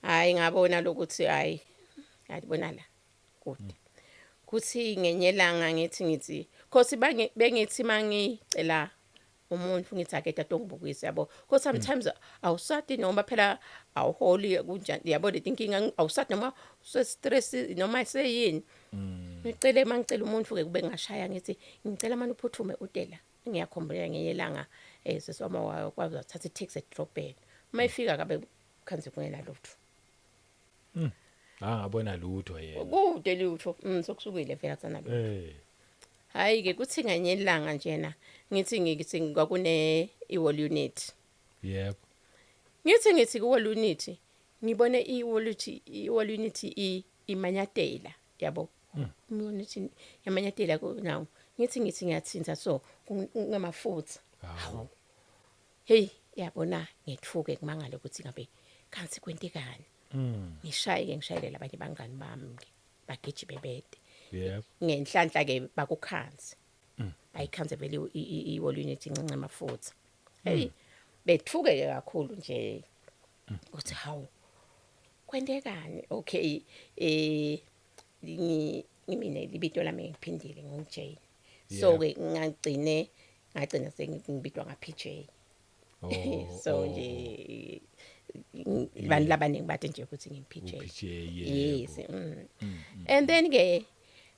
Hayi ngabona lokuthi hayi ngiyabona la kude. Kuthi ngenye ilanga ngithi ngithi khosi bengithi mangicela umuntu ngithi ake tata ongibukise yabo. Because sometimes awusati noma phela awuholi kunjani yabo letinkinga awusati noma use stress noma seyini. Ngicele mangicela umuntu ke kube ngashaya ngithi ngicela manje uphuthume utela. Ngiyakhumbula ngenye ilanga sisi wami wakwazi wathatha i-taxi edrobheni. Uma efika kabe khanze kungena lutho. Angabona lutho yena. Kude lutho. Sokusukile vele akusana lutho. Hayi ke kuthi ngenye ilanga njena ngithi ngithi kwakune i-wall unit. Ngithi ku-wall unit ngibone i-wall unit imanyatela yabo. Unit yamanyatela ku now. Ngithi ngiyathinta so kungamafutha. Hawu. Hey yabona ngethuke kumangale ukuthi ngabe kanti kwentekani. Ngishaye ke ngishayele labanye bangani bami ke bagijime bede. Ngenhlanhla ke bakukhanzi. Bayikhanze vele i-wall unit incince amafutha. Hey bethuke ke kakhulu nje. Uthi hawu kwentekani? Okay ngimine libito lami ngiphindile ngingu Jane. So ke ngagcina sengibitwa nga PJ. So nje abantu labaningi bathi nje ukuthi ngin PJ. PJ. Yes. And then ke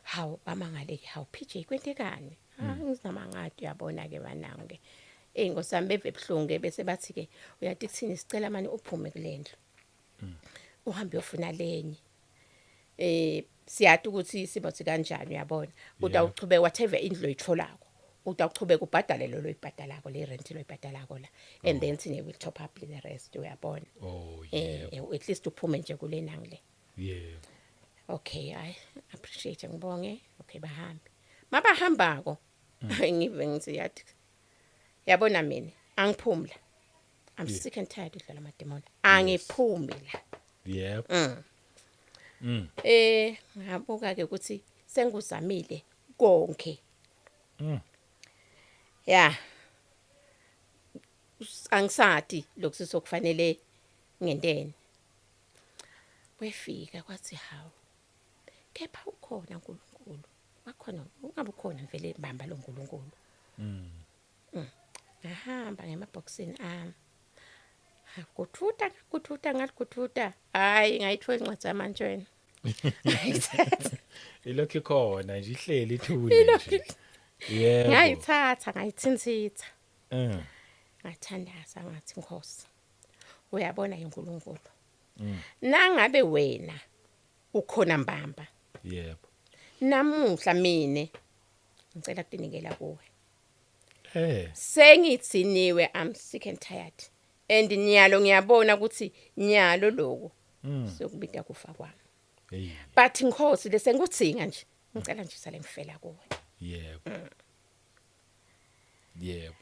hawu bamangale ke hawu PJ kwentekani? Ah ngizinamangadi uyabona ke banangu ke. Ngosami beve ebhlungu ke bese bathi ke uyathi kuthini sicela manje uphume kulendlu. Uhambe uyofuna lenye. Siyathi ukuthi isimo sikanjani uyabona. Utawuchubeka whatever indlu oyitholako. Utawuchubeka ubhadale lo loyibhadalako le rent loyibhadalako la. And then sine will top up the rest uyabona. At least uphume nje kule nangi le. Okay, I appreciate ngibonge. Okay bahambe. Mabahambako. Ngive ngithi yathi yabona mina angiphumla. I'm sick and tired udlala amademon. Angiphumi la. Ngabuka ke ukuthi senguzamile konke. Ya. Angisati lokhu sokufanele ngenteni. Wefika kwathi hawu. Kepha ukhona uNkulunkulu. Wakhona ungabe ukhona vele bamba lo uNkulunkulu. Ngahamba ngemaboxini ami. Kuthuta ngalikuthuta. Hayi ngayithola incwadi yamantshweni. Ngayithatha. Ilokhu ikhona nje ihleli ithule nje. Yebo. Ngayithatha ngayithinthitha. Ngathandaza ngathi Nkosi. Uyabona uNkulunkulu. Nangabe wena ukhona mbamba. Yebo. Namuhla mina ngicela ukunikela kuwe. Sengitsiniwe, I'm sick and tired. And nyalo ngiyabona ukuthi nyalo lokho sokubida kufa kwami. But Nkosi lesengikudzinga nje ngicela nje sale ngifela kuwe. Yebo. Yebo.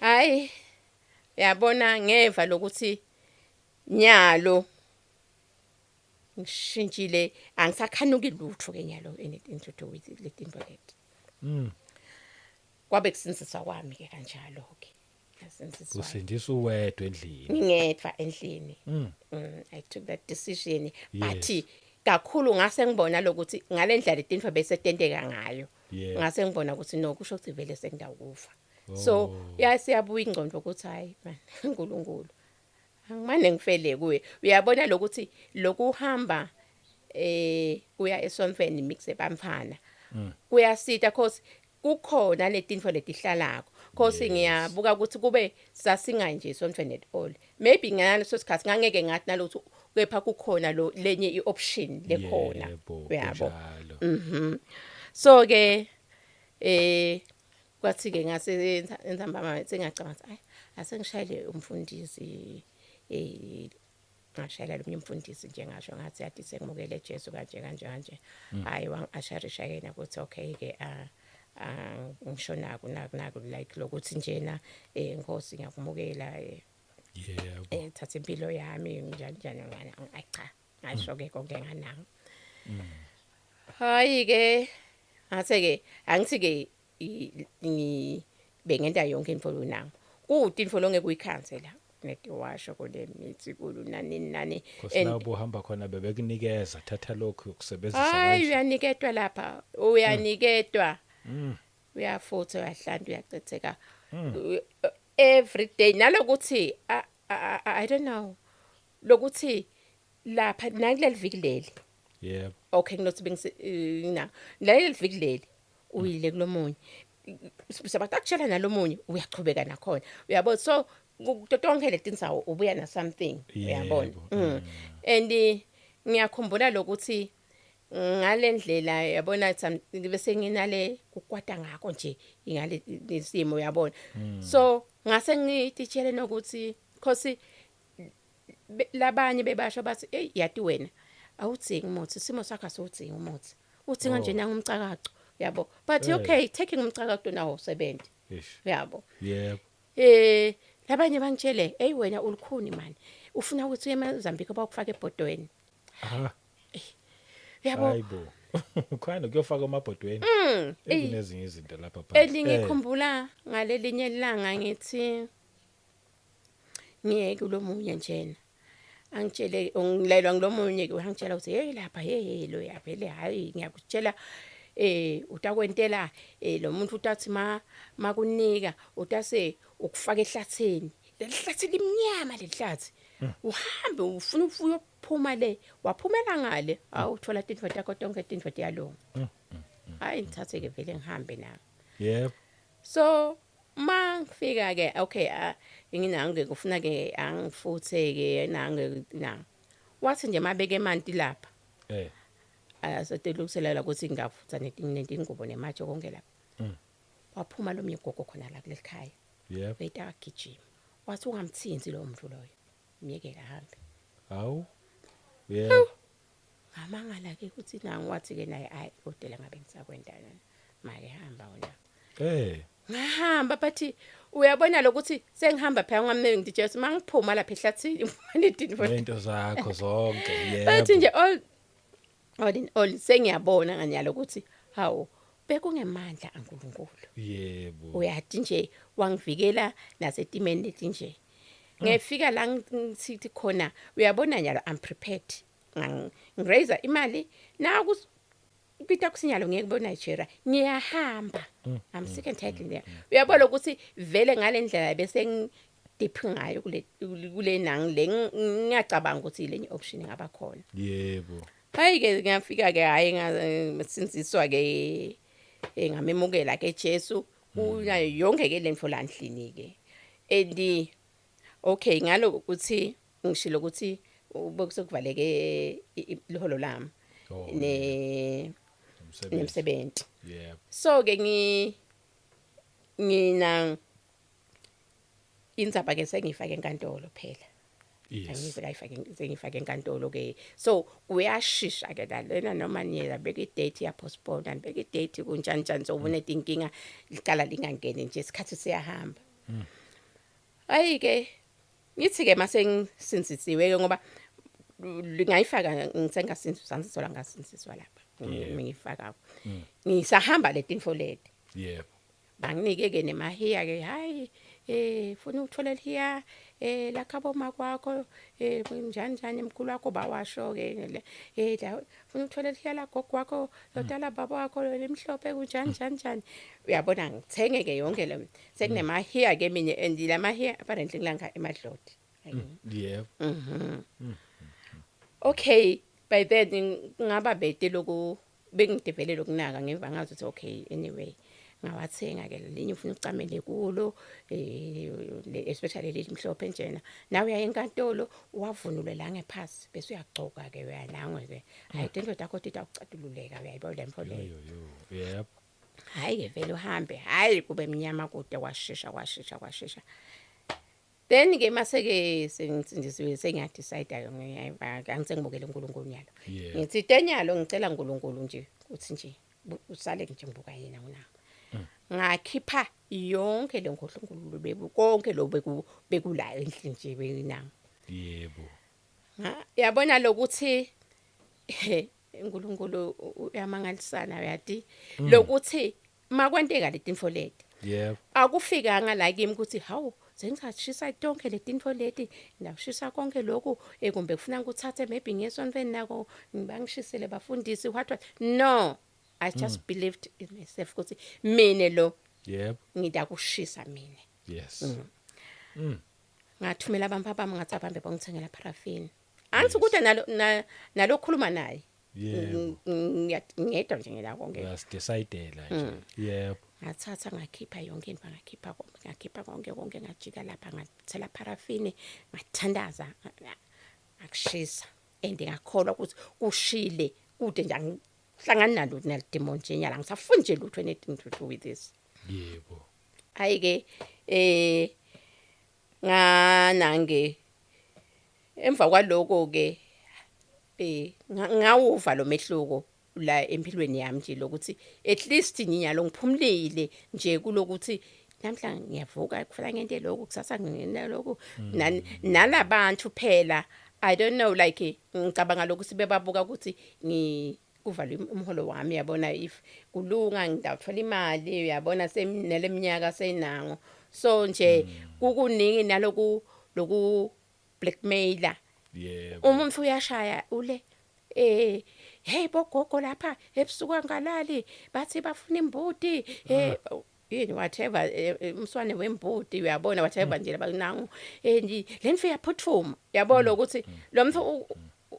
Hayi yabona ngeva lokuthi nyalo ngishintshile angisakhanuki lutho ke nyalo anything to do with letinto leti. Kwabe kusinziswa kwami ke kanjalo ke. Ngasinziswa. Usindisa uwedwa endlini. Ngingedwa endlini. I took that decision but kakhulu ngase ngibona lokuthi ngalendlela letinto bese tenteka ngayo. Ngase ngibona ukuthi no kusho ukuthi vele sengidawukufa. So yasiyabuya ingqondo ukuthi hayi man uNkulunkulu angimane ngifele kuye. Uyabona lokuthi lokuhamba kuya esontweni mix ebamfana kuyasita cause kukhona letinto letihlalako. Cause ngiyabuka ukuthi kube sasinga nje esontweni at all. Maybe ngaleso sikhathi ngangeke ngathi nalotho kepha kukhona lo lenye ioption lekhona. Uyabo. So ke kwathi ke ngase entsambama sengiyacabanga ukuthi ayi asengishayele umfundisi ngashayela lo umfundisi nje ngasho ngathi yathi sengimukele Jesu kanje kanje kanje. Hayi wangasharisha yena ukuthi okay ke ngisho naku naku naku like lokuthi njena Nkosi ngiyakumukela Yebo. Thatha impilo yami njani njani ngani ayi cha ngasho ke konke nganako. Hayi ke ngase ke angithi ke bengenta yonke into lonango. Kude into longeke uyikhansela netiwasho kule mithi kulunani nani. Nkosi la ubuhamba khona bebekunikeza thatha lokhu ukusebenzisa kanje. Hayi uyaniketwa lapha uyaniketwa. Uyafutha uyahlanta uyacetheka. Every day nalokuthi I don't know lokuthi lapha nakuleli viki leli. Yebo. Okay, nginothi bengise na leli viki leli uyile kulomunye. Sabatakutshela nalomunye uyachubeka nakhona. Uyabona so kuto tonke letindzawo ubuya na something uyabona. Yebo. And ngiyakhumbula lokuthi ngalendlela yabona bese nginale kukwata ngakho nje ingale isimo uyabona. So ngase ngititshele nokuthi khosi labanye bebasho bathi hey yati wena awudzingi umuthi isimo sakho asiwudzingi umuthi udzinga nje nangumcakaco yabo but okay taking umcakaco nawo usebenze Eish. yabo. Yebo. Labanye bangitshele hey wena ulukhuni man ufuna ukuthi uye eMozambique bakufake ebhodweni Ah, yabo. Hayibo. Khona kuyofaka emabhodweni. Eyi. Kunezinye izinto lapha phansi. Elingikhumbula ngalelinye ilanga ngithi ngiye kulomunye njena angitshele ngilayelwa ngilomunye ke angitshela ukuthi hey lapha hey hey lo yavele hayi ngiyakutshela utakwentela lo muntu utathi ma makunika utase ukufaka ehlathini lelihlathi limnyama lelihlathi uhambe ufuna uyophuma le waphumela ngale awuthola tintfo takho tonke tintfo tiyalunga. Hayi ngithathe ke vele ngihambe nami. Yebo. So mangifika ke okay nginange kufuna ke angifuthe ke nange na wathi nje mabeke emanti lapha asetelungiselela ukuthi ngingafutha netingubo nematshe konke lapha. Waphuma lo mnye gogo khona la kuleli khaya. Yebo. Weta agijima wathi ungamthinzi lo muntu loyo myekele ahambe. Hawu. Yebo. Ngamangala ke ukuthi nangu wathi ke naye ayi kodwa ngabe ngisakwenda lana make hamba wena. Ngahamba but uyabona lokuthi sengihamba phela ngamne ngithi Jesu mangiphuma lapha ehlathini ngifuna Nento zakho zonke. But Yebo. nje all in all sengiyabona nganyalo ukuthi hawu bekungemandla aNkulunkulu. Yebo. Uyathi nje wangivikela nasetimeni leti nje. Ngefika la ngithi khona uyabona nyalo I'm prepared. Ngiraise imali naku Peter kusinyalo ngeke kubona Nigeria ngiyahamba. I'm sick and tired there. Uyabona ukuthi vele ngalendlela bese ngidip ngayo kule nangi le ngiyacabanga ukuthi lenye option ingaba khona. Yebo. Hayi ke ngiyafika ke hayi ngasinziswa ke ngamemukela ke Jesu kunayo yonke ke lento la endlini ke. And okay ngalo ukuthi ngishilo ukuthi bekusokuvaleke iholo lami ne Umsebenzi. nemsebenzi. Yebo. So ke ngina indzaba ke sengifake enkantolo phela. Angize kayifake sengifake enkantolo ke. So kuyashisha ke la lena noma niyela beka idate ya postpone and beka idate kunjani njani so ubone tinkinga licala lingangeni nje isikhathi siyahamba. Hayi ke ngithi ke mase ngisinzisiwe ke ngoba ngayifaka ngisengasinziswa ngisola ngasinziswa lapha ngifaka ngisahamba letinfo leti. Yebo. Banginike ke nemahiya ke hayi funa ukuthola lihiya lakhabo makwakho njani njani mkhulu wakho bawasho ke la funa ukuthola lihiya la gogo wakho lotala baba wakho lemhlophe kunjani njani njani uyabona ngithenge ke yonke le sekunemahiya ke minye and lamahiya apparently ngilanga emadloti. Yebo. Okay by then ngaba bete loku bengidevele lokunaka ngemva ngazi ukuthi okay anyway ngawathenga ke linye ufuna ucamele kulo especially leli mhlophe njena nawe uya enkantolo wavunule la ngephasi bese uyagcoka ke uyanangwe ke hayi into yakho tita ucatululeka uyayibona lemfo leyo. Yo yo. Yebo. Hayi ke vele uhambe hayi kube mnyama kude kwashesha kwashesha kwashesha then ke mase ke sengitsindisiwe sengiyadecide ke angisengibukele uNkulunkulu nyalo. Yebo. Ngithi tenyalo ngicela uNkulunkulu nje ukuthi nje usale nje ngibuka yena una. Ngakhipha yonke le nkhohlonkulu bebu konke lo bekula endlini nje benanga. Yebo. Yabona lokuthi uNkulunkulu uyamangalisana uyati lokuthi makwenteka letinfo leti. Yebo. Akufikanga la kimi ukuthi hawu sengizashisa tonke letinfo leti ngawushisa konke lokhu kumbe kufuna ngikuthathe maybe ngesontweni nako ngibangishisele bafundisi what what no I just believed in myself ukuthi mine lo Yebo. ngidakushisa mine. Yes. Ngathumela abantu abami ngathi abambe bangithengela paraffin angithi kude nalo nalokhuluma naye. Yebo. Ngiyedwa nje ngela konke. Uyasidecide-la nje. Yebo. Ngathatha ngakhipha yonke into, ngakhipha konke, ngakhipha konke konke, ngajika lapha, ngathela paraffin, ngathandaza, ngakushisa, and ngakholwa ukuthi kushile kude nje, angihlangani nalo nalidemon nje nyala, ngisafuni nje lutho, anything to do with this. Hayi ke, nganange emva kwaloko ke ngawuva lo mehluko la empilweni yami nje, lokuthi at least nginyalo ngiphumulile nje kulokuthi namhla ngiyavuka kufanele ngente lokhu, kusasa ngene lokhu. Nalabantu phela, I don't know, like ngicabanga lokuthi bebabuka ukuthi ngi kuvalwe umholo wami, yabona, if kulunga ngidawuthola imali, uyabona, semineleminyaka senango, so nje kukuningi naloku loku blackmailer. Umuntu uyashaya ule, hey bogogo lapha ebusuku angalali, bathi bafuna imbuti, yini, whatever, umswane wembuti, uyabona, whatever nje labanango, nje lemfi iyaphuthuma, yabona ukuthi lo mfo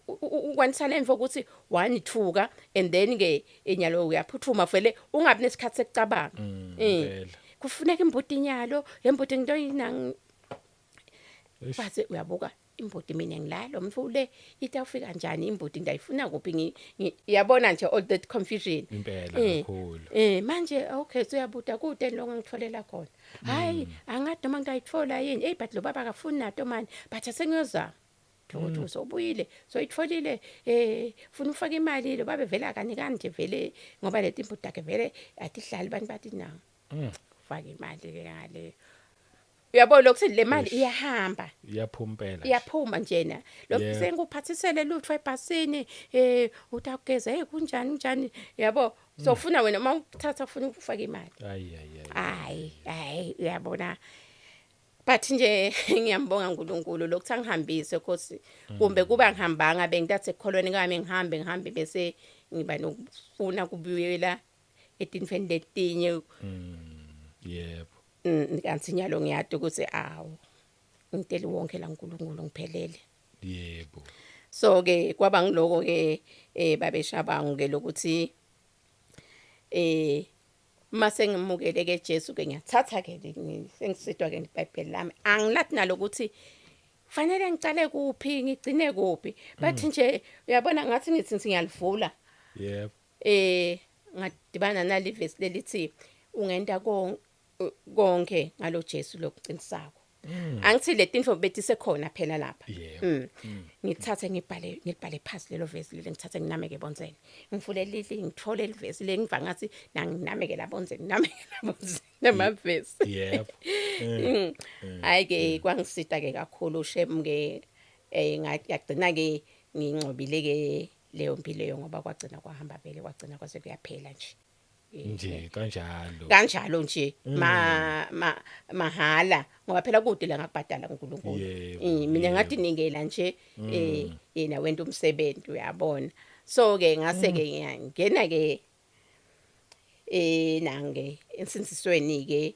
ukwanisa lemfo ukuthi wanithuka, and then ke inyalo uyaphuthuma vele, ungabi nesikhathi sekucabanga. Impela. Kufuneka imbuti inyalo, lembuti ngento yinang. Eish. Bathi uyabuka imbuti, mina ngila lo mfule, itawufika kanjani imbuti, ngiyayifuna kuphi, yabona nje all that confusion. Impela, kakhulu. Manje okay, uyabuta kude lo ngitholela khona, hayi angathi noma ngayithola yini, hey, but lo baba akafuni nato manje, but asengiyozama ukuthi sobuyile soyitholile, funa ufaka imali, lo babe vele akanikani nje vele, ngoba leti imbuti akhe vele atihlali, abantu bathi na ufaka imali ke ngale, uyabona lokuthi le mali Eish. iyahamba. Iyaphuma impela nje. Iyaphuma njena lo senguphathisele lutho ebhasini, utakugeza, hey, kunjani kunjani, yabo, so ufuna wena uma uthatha ufuna ukufaka imali. Ayi ayi ayi. Hayi hayi, uyabona, but nje ngiyambonga uNkulunkulu lokuthi angihambise, Nkosi, kumbe kuba ngihambanga bengitathe ekukholweni kwami, ngihambe ngihambe bese ngiba nokufuna kubuyela etintfweni letinye. Yebo. Kanti nyalo ngiyati ukuthi awu, ngiteli wonke la uNkulunkulu, ngiphelele. So ke kwaba ngiloko ke, babeshabangu ke lokuthi mase ngimukele ke Jesu ke, ngiyathatha ke, sengisidwa ke iBhayibheli lami, angilathi nalokuthi fanele ngicale kuphi ngigcine kuphi, but nje uyabona ngathi ngithi ngiyalivula, ngadibana nali verse lelithi ungenta konke ngalo Jesu lokuqinisako. Angithi le tinfo betisekhona phela lapha. Ngithathe ngibhale, ngibhale phansi lelo verse lelo, ngithathe nginameke bonzeni, ngifule lili, ngithole livesi le, ngiva ngathi nanginameke labonzeni, nginameke labonzeni namavesi. Hayi ke, kwangisita ke kakhulu shem ke, ngagcina ke ngingcobile ke leyo mpilo leyo, ngoba kwagcina kwahamba vele, kwagcina kwase kuyaphela nje. Nje kanjalo. Kanjalo nje, ma ma mahala, ngoba phela kude la ngakubhadala uNkulunkulu. Mina ngathi nikela nje, yena wenta umsebenzi, uyabona. So ke ngase ke ngiyangena ke nange ensinzisweni ke,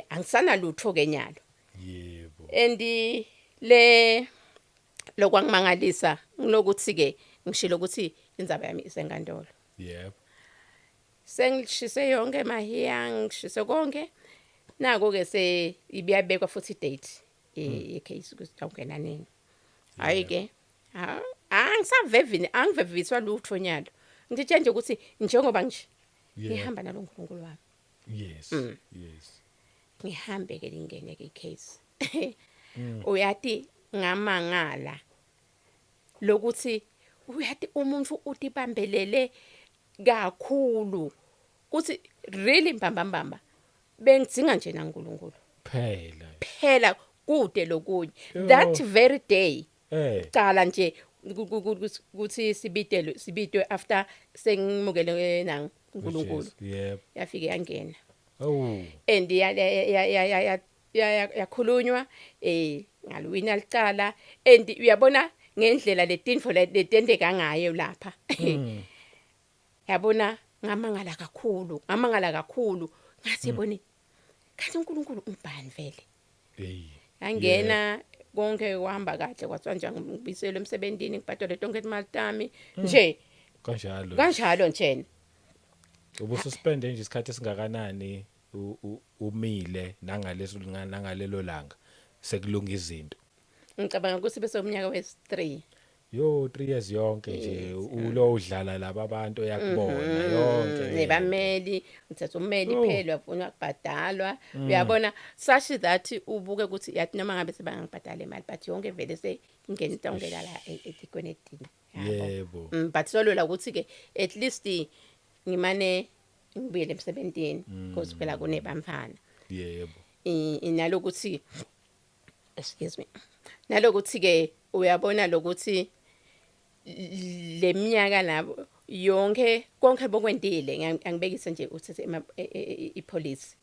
angisana lutho ke nyalo. And le lokwangimangalisa ngilokuthi ke ngishilo ukuthi indzaba yami isenkantolo. Sengishise yonke mahiya, ngishise konke, nako ke se ibiyabekwa futhi date ye case ukuthi awungena nini. Hayi ke, ha, angisavevini, angiveviswa lutho nyalo, ngithe nje ukuthi njengoba nje ngihamba nalo uNkulunkulu wami. Ngihambe ke, lingene ke case, uyati ngamangala lokuthi uyati umuntu utibambelele kakhulu kuthi really mbamba mbamba bengidzinga nje naNkulunkulu. Phela. Phela kude lokunye. Yo. That very day, cala nje ukuthi sibitelwe, sibitwe after sengimukele nang uNkulunkulu. Jesu, yebo. Yafike yangena. Oh. And ya ya ya ya ya yakhulunywa, ngaluwina licala, and uyabona ngendlela letinfo letenteka ngayo lapha, yabona, ngamangala kakhulu, ngamangala kakhulu, ngathi yabona kanti uNkulunkulu umbani vele. Hey. Yangena konke, kuhamba kahle, kwathiwa nje ngibiselwe emsebenzini, ngibhadale tonke imali tami nje. Kanjalo. Kanjalo nje. Ubususpende nje isikhathi esingakanani umile nangaleso nangalelo langa sekulunga izinto? Ngicabanga ukuthi bese umnyaka wesi-3. Yo, 3 years yonke nje ulo udlala laba abantu oyakubona yonke lento. Nebameli, uthatha ummeli. Oh. Phela ufuna kubhadalwa, uyabona, such that ubuke ukuthi yathi noma ngabe sebangangibhadala imali, but yonke vele se ingena itongela la etikwenetini, yabo. But solola ukuthi ke at least ngimane ngibuyele emsebentini, because phela kunebamfana. Inalokuthi, excuse me, nalokuthi ke uyabona lokuthi leminyaka labo yonke konke bokwendile, angibekise nje uthathe ipolice.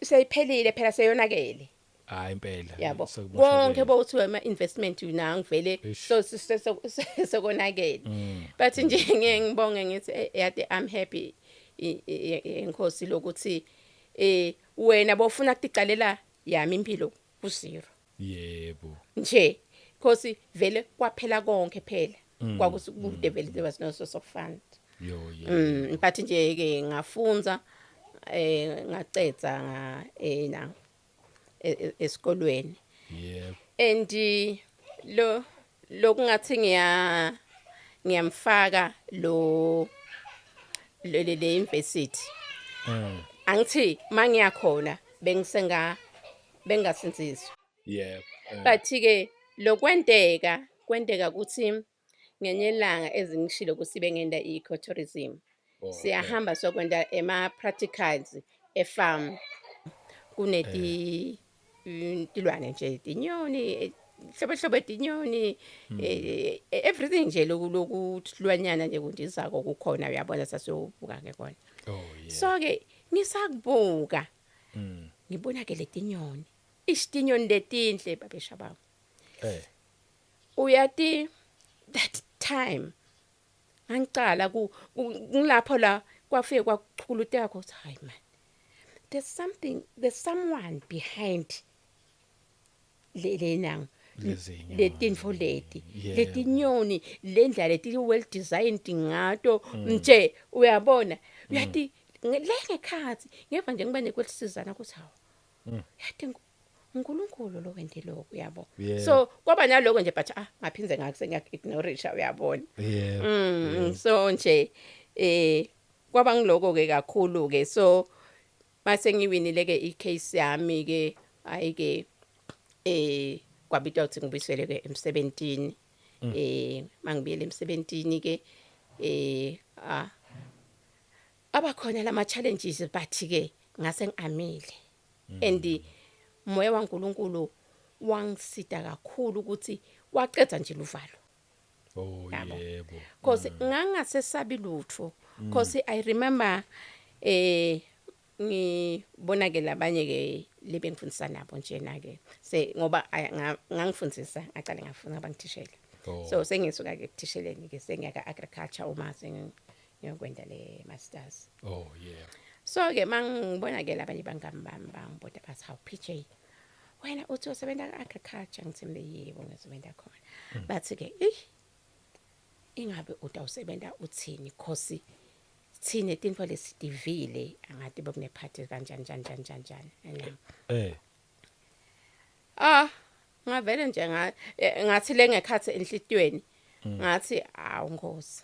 Seyiphelile phela, seyonakele. Hayi impela. Yabo. Sekumoshakele. Konke bowuthiwa ama investment nangivele. So sekonakele, but nje ngeke ngibonge ngithi yade I'm happy enkosi lokuthi wena bofuna ukuqalela yami impilo ku zero. Nje because vele kwaphela konke phela, kwakusukude vele, there was no source of fund. Yo, yebo. But nje ke ngafunza, ngacedza nga na esikolweni. And lo lokungathi ngiyamfaka lo le university. Angithi mangiyakhona bengisenga bengasinziswa. But ke lokwenteka kwenteka ukuthi ngenye ilanga ezingishilo ukuthi bengenda i-ecotourism. Siyahamba sokwenta ema practicals efarm, kuneti tilwane nje, tinyoni, hlobo hlobo tinyoni, everything nje loku lokuhlwanyana nje kundizako kukhona, uyabona, sasiyobuka ke kona. So ke ngisakubuka, ngibona ke letinyoni, isitinyoni letinhle, babeshabanga. Uyati, that time ngangicala ku ngilapho la kwafike kwakuchuluteka ukuthi hayi man, there's something, there's someone behind le lenanga. Lezinyoni. Letinfo leti, letinyoni, lendlela leti well designed ngato nje, uyabona, uyati, le ngekhathi ngeva nje ngiba nekwelisizana ukuthi hawu, yathi uNkulunkulu lo wente lokho, uyabo. So kwaba naloko nje, but ah, ngaphindze ngakuse ngiyak-ignorisha, uyabona. So nje kwaba ngiloko ke kakhulu ke. So mase ngiwinile ke icase yami ke, hayi ke, kwabitwa ukuthi ngibuyisele ke emsebentini. Mangibuyele emsebentini ke, ah, abakhona lama challenges, but ke ngase ngiamile and moya waNkuluNkulu wangisida kakhulu ukuthi waqedza nje luvalo. Yabo. Cause ngangasesabi lutho, cause I remember ngibona ke labanye ke lebengifundisa nabo nje na ke se ngoba ngangifundisa, ngaqale ngafuna ngaba ngithishela. So sengisuka ke ekuthisheleni ke sengiya ka agriculture uma sengiyokwenda le masters. So ke mangibona ke labanye bangami bami bangibuta, bathi, "Hawu PJ, wena uthi usebenza ka agriculture?" Ngithi mina, "Yebo, ngisebenza khona." Bathi ke, "Eh, ingabe utawusebenza uthini, cause thine tinfo lesitivile angathi bekunephathi kanjani njani njani njani njani." Ah, ngavele nje ngathi lengekhathi enhlitiyweni, ngathi, "Awu Nkosi,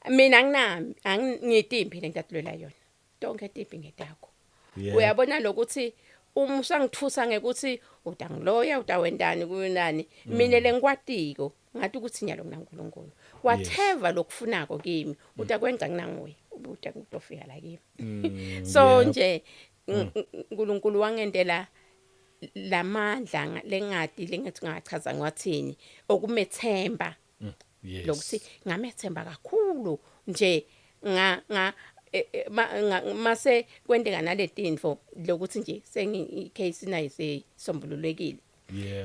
mina anginami, angitimpi lengitatulwela yona, tonke timpi ngetakho." Uyabona lokuthi uma usangithusa ngekuthi utangiloya, utawentani kuyonani, mina lengikwatiko ngathi ukuthi nyalo kunaNkulunkulu, whatever lokufunako kimi utakwenza kunanguye ubude kutofika la kimi. So nje uNkulunkulu wangendela lamandla lengadi lengathi ngachaza ngathini okumethemba. Lokuthi ngamethemba kakhulu nje nga nga mase kwenteka naletinfo lokuthi nje sengi icase nayo seyisombululekile.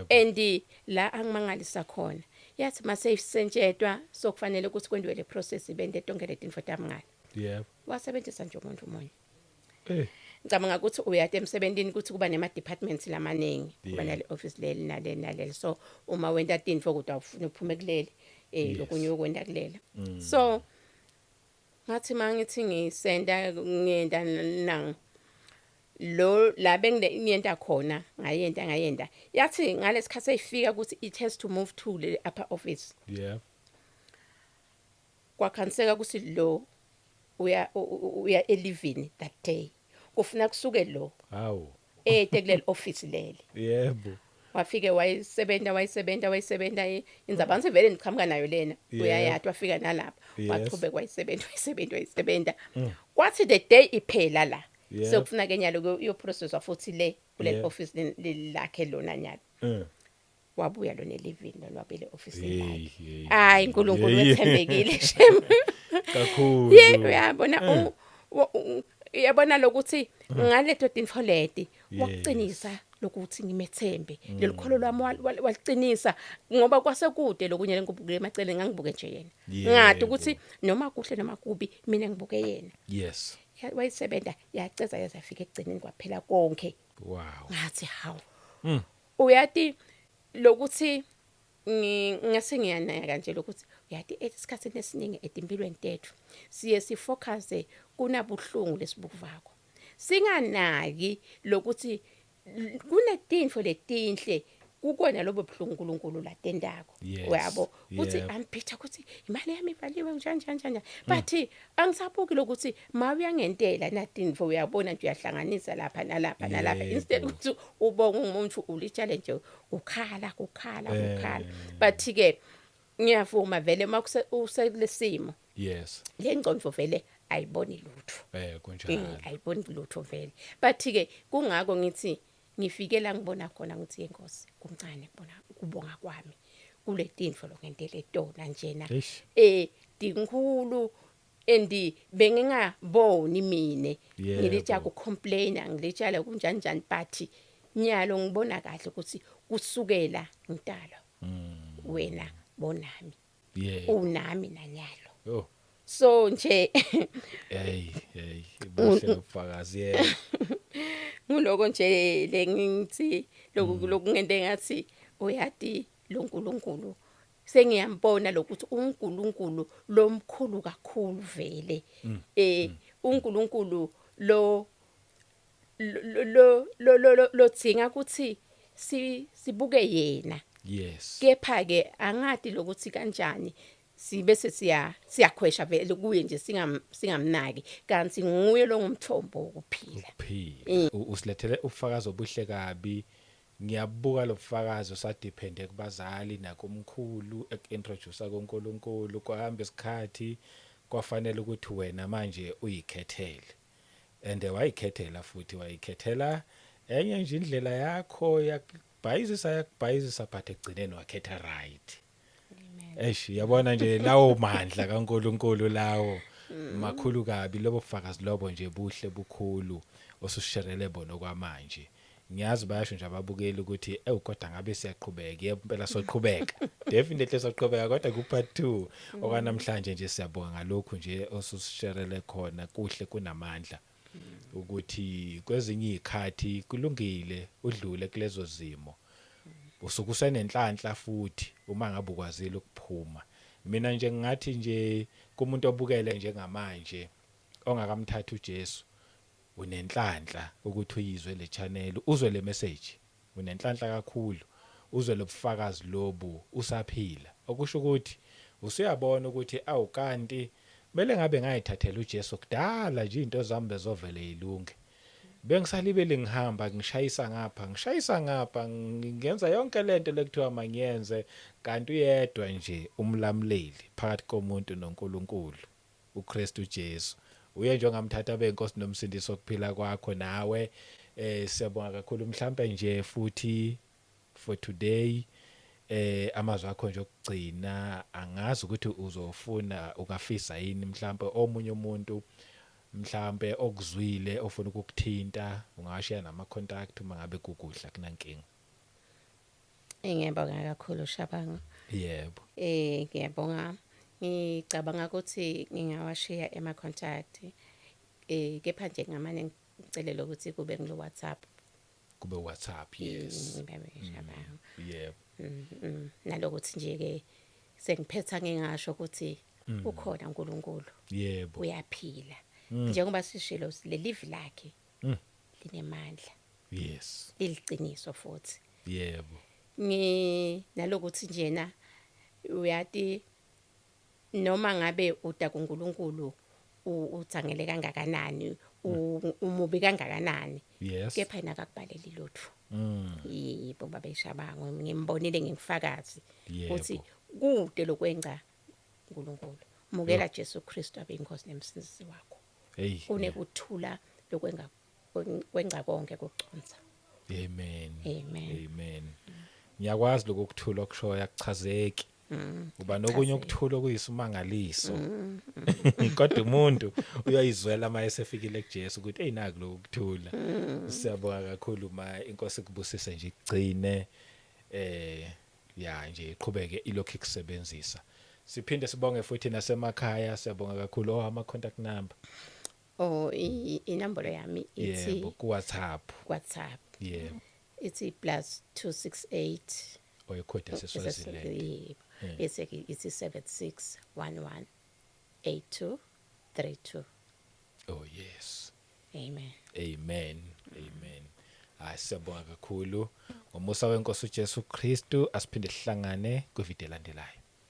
And la angimangalisa khona, yathi mase isentshetwa sokufanele ukuthi kwenziwe le process, bente tonke letinfo tami ngale. Wasebenzisa nje umuntu munye. Ngicabanga ukuthi uyati emsebentini ukuthi kuba nema departments lamaningi, kuba nale office leli naleli naleli. So uma wenta tintfo kodwa ufuna uphume kuleli lokunye uyokwenta kulela. So ngathi mangithi ngisenda ngiyenda nang lo la bengiyenta khona, ngayenta ngayenta, yathi ngalesikhathi seyifika ukuthi it has to move to le upper office, kwakhanseka ukuthi lo uya elivini that day, kufuna kusuke lo ete kuleli office leli. Wafike wayisebenza, wayisebenza, wayisebenza indzaba ngithi vele ngiqhamuka nayo lena. Uyayati, wafika nalapha, wachubeka wayisebenza, wayisebenza, wayisebenza, kwathi the day iphela la, sekufuna ke nyalo iyoprocesswa futhi le kuleli office lakhe lona nyalo. Wabuya lona elivini lona, wabele office lakhe. Hayi, uNkulunkulu wethembekile shem. Kakhulu. Ye, uyabona, uyabona lokuthi ngaleto tinfo leti wakuqinisa lokuthi ngimethembe leli kholo lwami, waliqinisa ngoba kwasekude lokunye lengibuke emaceleni, ngangibuke nje yena, ngadi ukuthi noma kuhle noma kubi, mina ngibuke yena. Wayisebenza, yaceza, yaze yafika ekugcineni, kwaphela konke. Ngathi hawu, uyati lokuthi ngase ngiyanaka nje lokuthi uyati esikhathini esiningi etimpilweni tethu siye sifocus kunabuhlungu lesibukuvako, singanaki lokuthi kunetinfo letinhle kukona lobo buhlungu uNkulunkulu latendako. Uyabo kuthi I'm bitter ukuthi imali yami ivaliwe, njani njani njani, but angisabuki lokuthi ma uyangentela natinfo, uyabona nje uyahlanganisa lapha nalapha nalapha, instead ukuthi ubonga umuntu ulitshale nje, ukhala, kukhala, kukhala. But ke ngiyavuma vele uma uselesimo, le ngcondvo vele ayiboni lutho. Kunjalo. Ayiboni lutho vele, but ke kungako ngithi ngifike la ngibona khona ngithi, yenkosi, kuncane kubona kubonga kwami kule tinfo longentele tona njena. Dinkhulu and bengingaboni mine, ngilitsha ku complain, ngilitshala kunjani njani, but nyalo ngibona kahle ukuthi kusukela ngidalwa wena bonami, unami nanyalo. So nje Hey hey, buhle ubufakazi, yebo. Nguloko nje lengithi lokhu lokungente ngathi uyati lo nkulunkulu sengiyambona lokuthi uNkulunkulu lomkhulu kakhulu vele, uNkulunkulu lo lodzinga ukuthi sibuke yena. Kepha ke angadi lokuthi kanjani sibe sesiya siyakhwesha vele kuye nje, singamnaki, kanti nguye lo ngumthombo wokuphila. Ukuphila. Usilethele ubufakazi obuhle kabi. Ngiyabuka lo bufakazi usadepende kubazali nakumkhulu ekuintroduce kuNkulunkulu, kwahamba isikhathi, kwafanele ukuthi wena manje uyikhethele, and wayikhethela futhi wayikhethela enye nje indlela yakho, yakubhayizisa, yakubhayizisa, but ekugcineni wakhetha right. Eish, yabona nje lawo mandla kaNkuluNkulu lawo makhulu kabi. Lobo bufakazi lobo nje buhle bukhulu osusherele bona okwamanje. Ngiyazi bayasho nje ababukeli ukuthi ewu, kodwa ngabe siyaqhubeka. Yebo, impela soqhubeka, definitely soqhubeka, kodwa ku part 2. Okwanamhlanje nje siyabonga ngalokhu nje osusisherele khona, kuhle, kunamandla ukuthi kwezinye izikhathi kulungile udlule kulezo zimo, usuke usenenhlanhla futhi uma ngabe ukwazile ukuphuma. Mina nje ngingathi nje kumuntu obukele njengamanje ongakamthatha uJesu, unenhlanhla ukuthi uyizwe le channel, uzwe le message, unenhlanhla kakhulu uzwe lobufakazi lobu usaphila, okusho ukuthi usuyabona ukuthi awu, kanti kumele ngabe ngayithathela uJesu kudala nje, izinto zami bezovele yilunge. Bengisalibele ngihamba ngishayisa ngapha, ngishayisa ngapha, ngenza yonke lento lekuthiwa mangiyenze, kanti uyedwa nje umlamuleli phakathi komuntu noNkulunkulu, uKristu Jesu. Uye nje ongamthatha abe inkosi nomsindisi wokuphila kwakho nawe. Siyabonga kakhulu. Mhlambe nje futhi for today, amazwi akho nje okugcina, angazi ukuthi uzofuna, ungafisa yini mhlambe omunye umuntu mhlambe okuzwile ofuna ukukuthinta, ungashiya nama contact uma ngabe kukuhle, akunankinga. Ngiyabonga kakhulu, Shabangu. Ngiyabonga. Ngicabanga ukuthi ngingawashiya ema contact. Kepha nje ngamane Ngicele lokuthi kube ngilo WhatsApp. Kube WhatsApp, yes. Babeshabangu. Yebo. Nalokuthi nje ke sengiphetha ngingasho ukuthi ukhona uNkulunkulu. Yebo. Uyaphila. Njengoba sishilo, lelivi lakhe linemandla. Liliciniso futhi. Ngi nalokuthi njena uyati, noma ngabe uda kuNkulunkulu uthangele kangakanani, umubi kangakanani, kepha yena akakubaleli lutho. Yebo, babeshabangu, ngimbonile, ngingifakazi uthi kude lokwenza uNkulunkulu. Mukela Jesu Kristu abe inkosi nemsindisi wakho. Hey. Kunekuthula lokwenga kwenca konke kuconsa. Amen. Amen. Amen. Ngiyakwazi lokuthula okushoyo, akuchazeki. Uba nokunye ukuthula okuyisimangaliso. Kodwa umuntu uyayizwela uma esefikile kuJesu ukuthi hey, naku lokuthula. Siyabonga kakhulu ma, inkosi kubusise nje, igcine ya nje iqhubeke ilokhu ikusebenzisa. Siphinde sibonge futhi nasemakhaya, siyabonga kakhulu. Oh, ama contact number. Oh, inombolo yami ithi Yebo, ku WhatsApp. WhatsApp. Ithi +268. Oyikhodi yaseSwaziland. Yebo. Bese ke ithi 7611 8232. Oh yes. Amen. Amen. Amen. Hayi, siyabonga kakhulu. Ngomusa wenkosi uJesu Kristu, asiphinde sihlangane kwivideo elandelayo.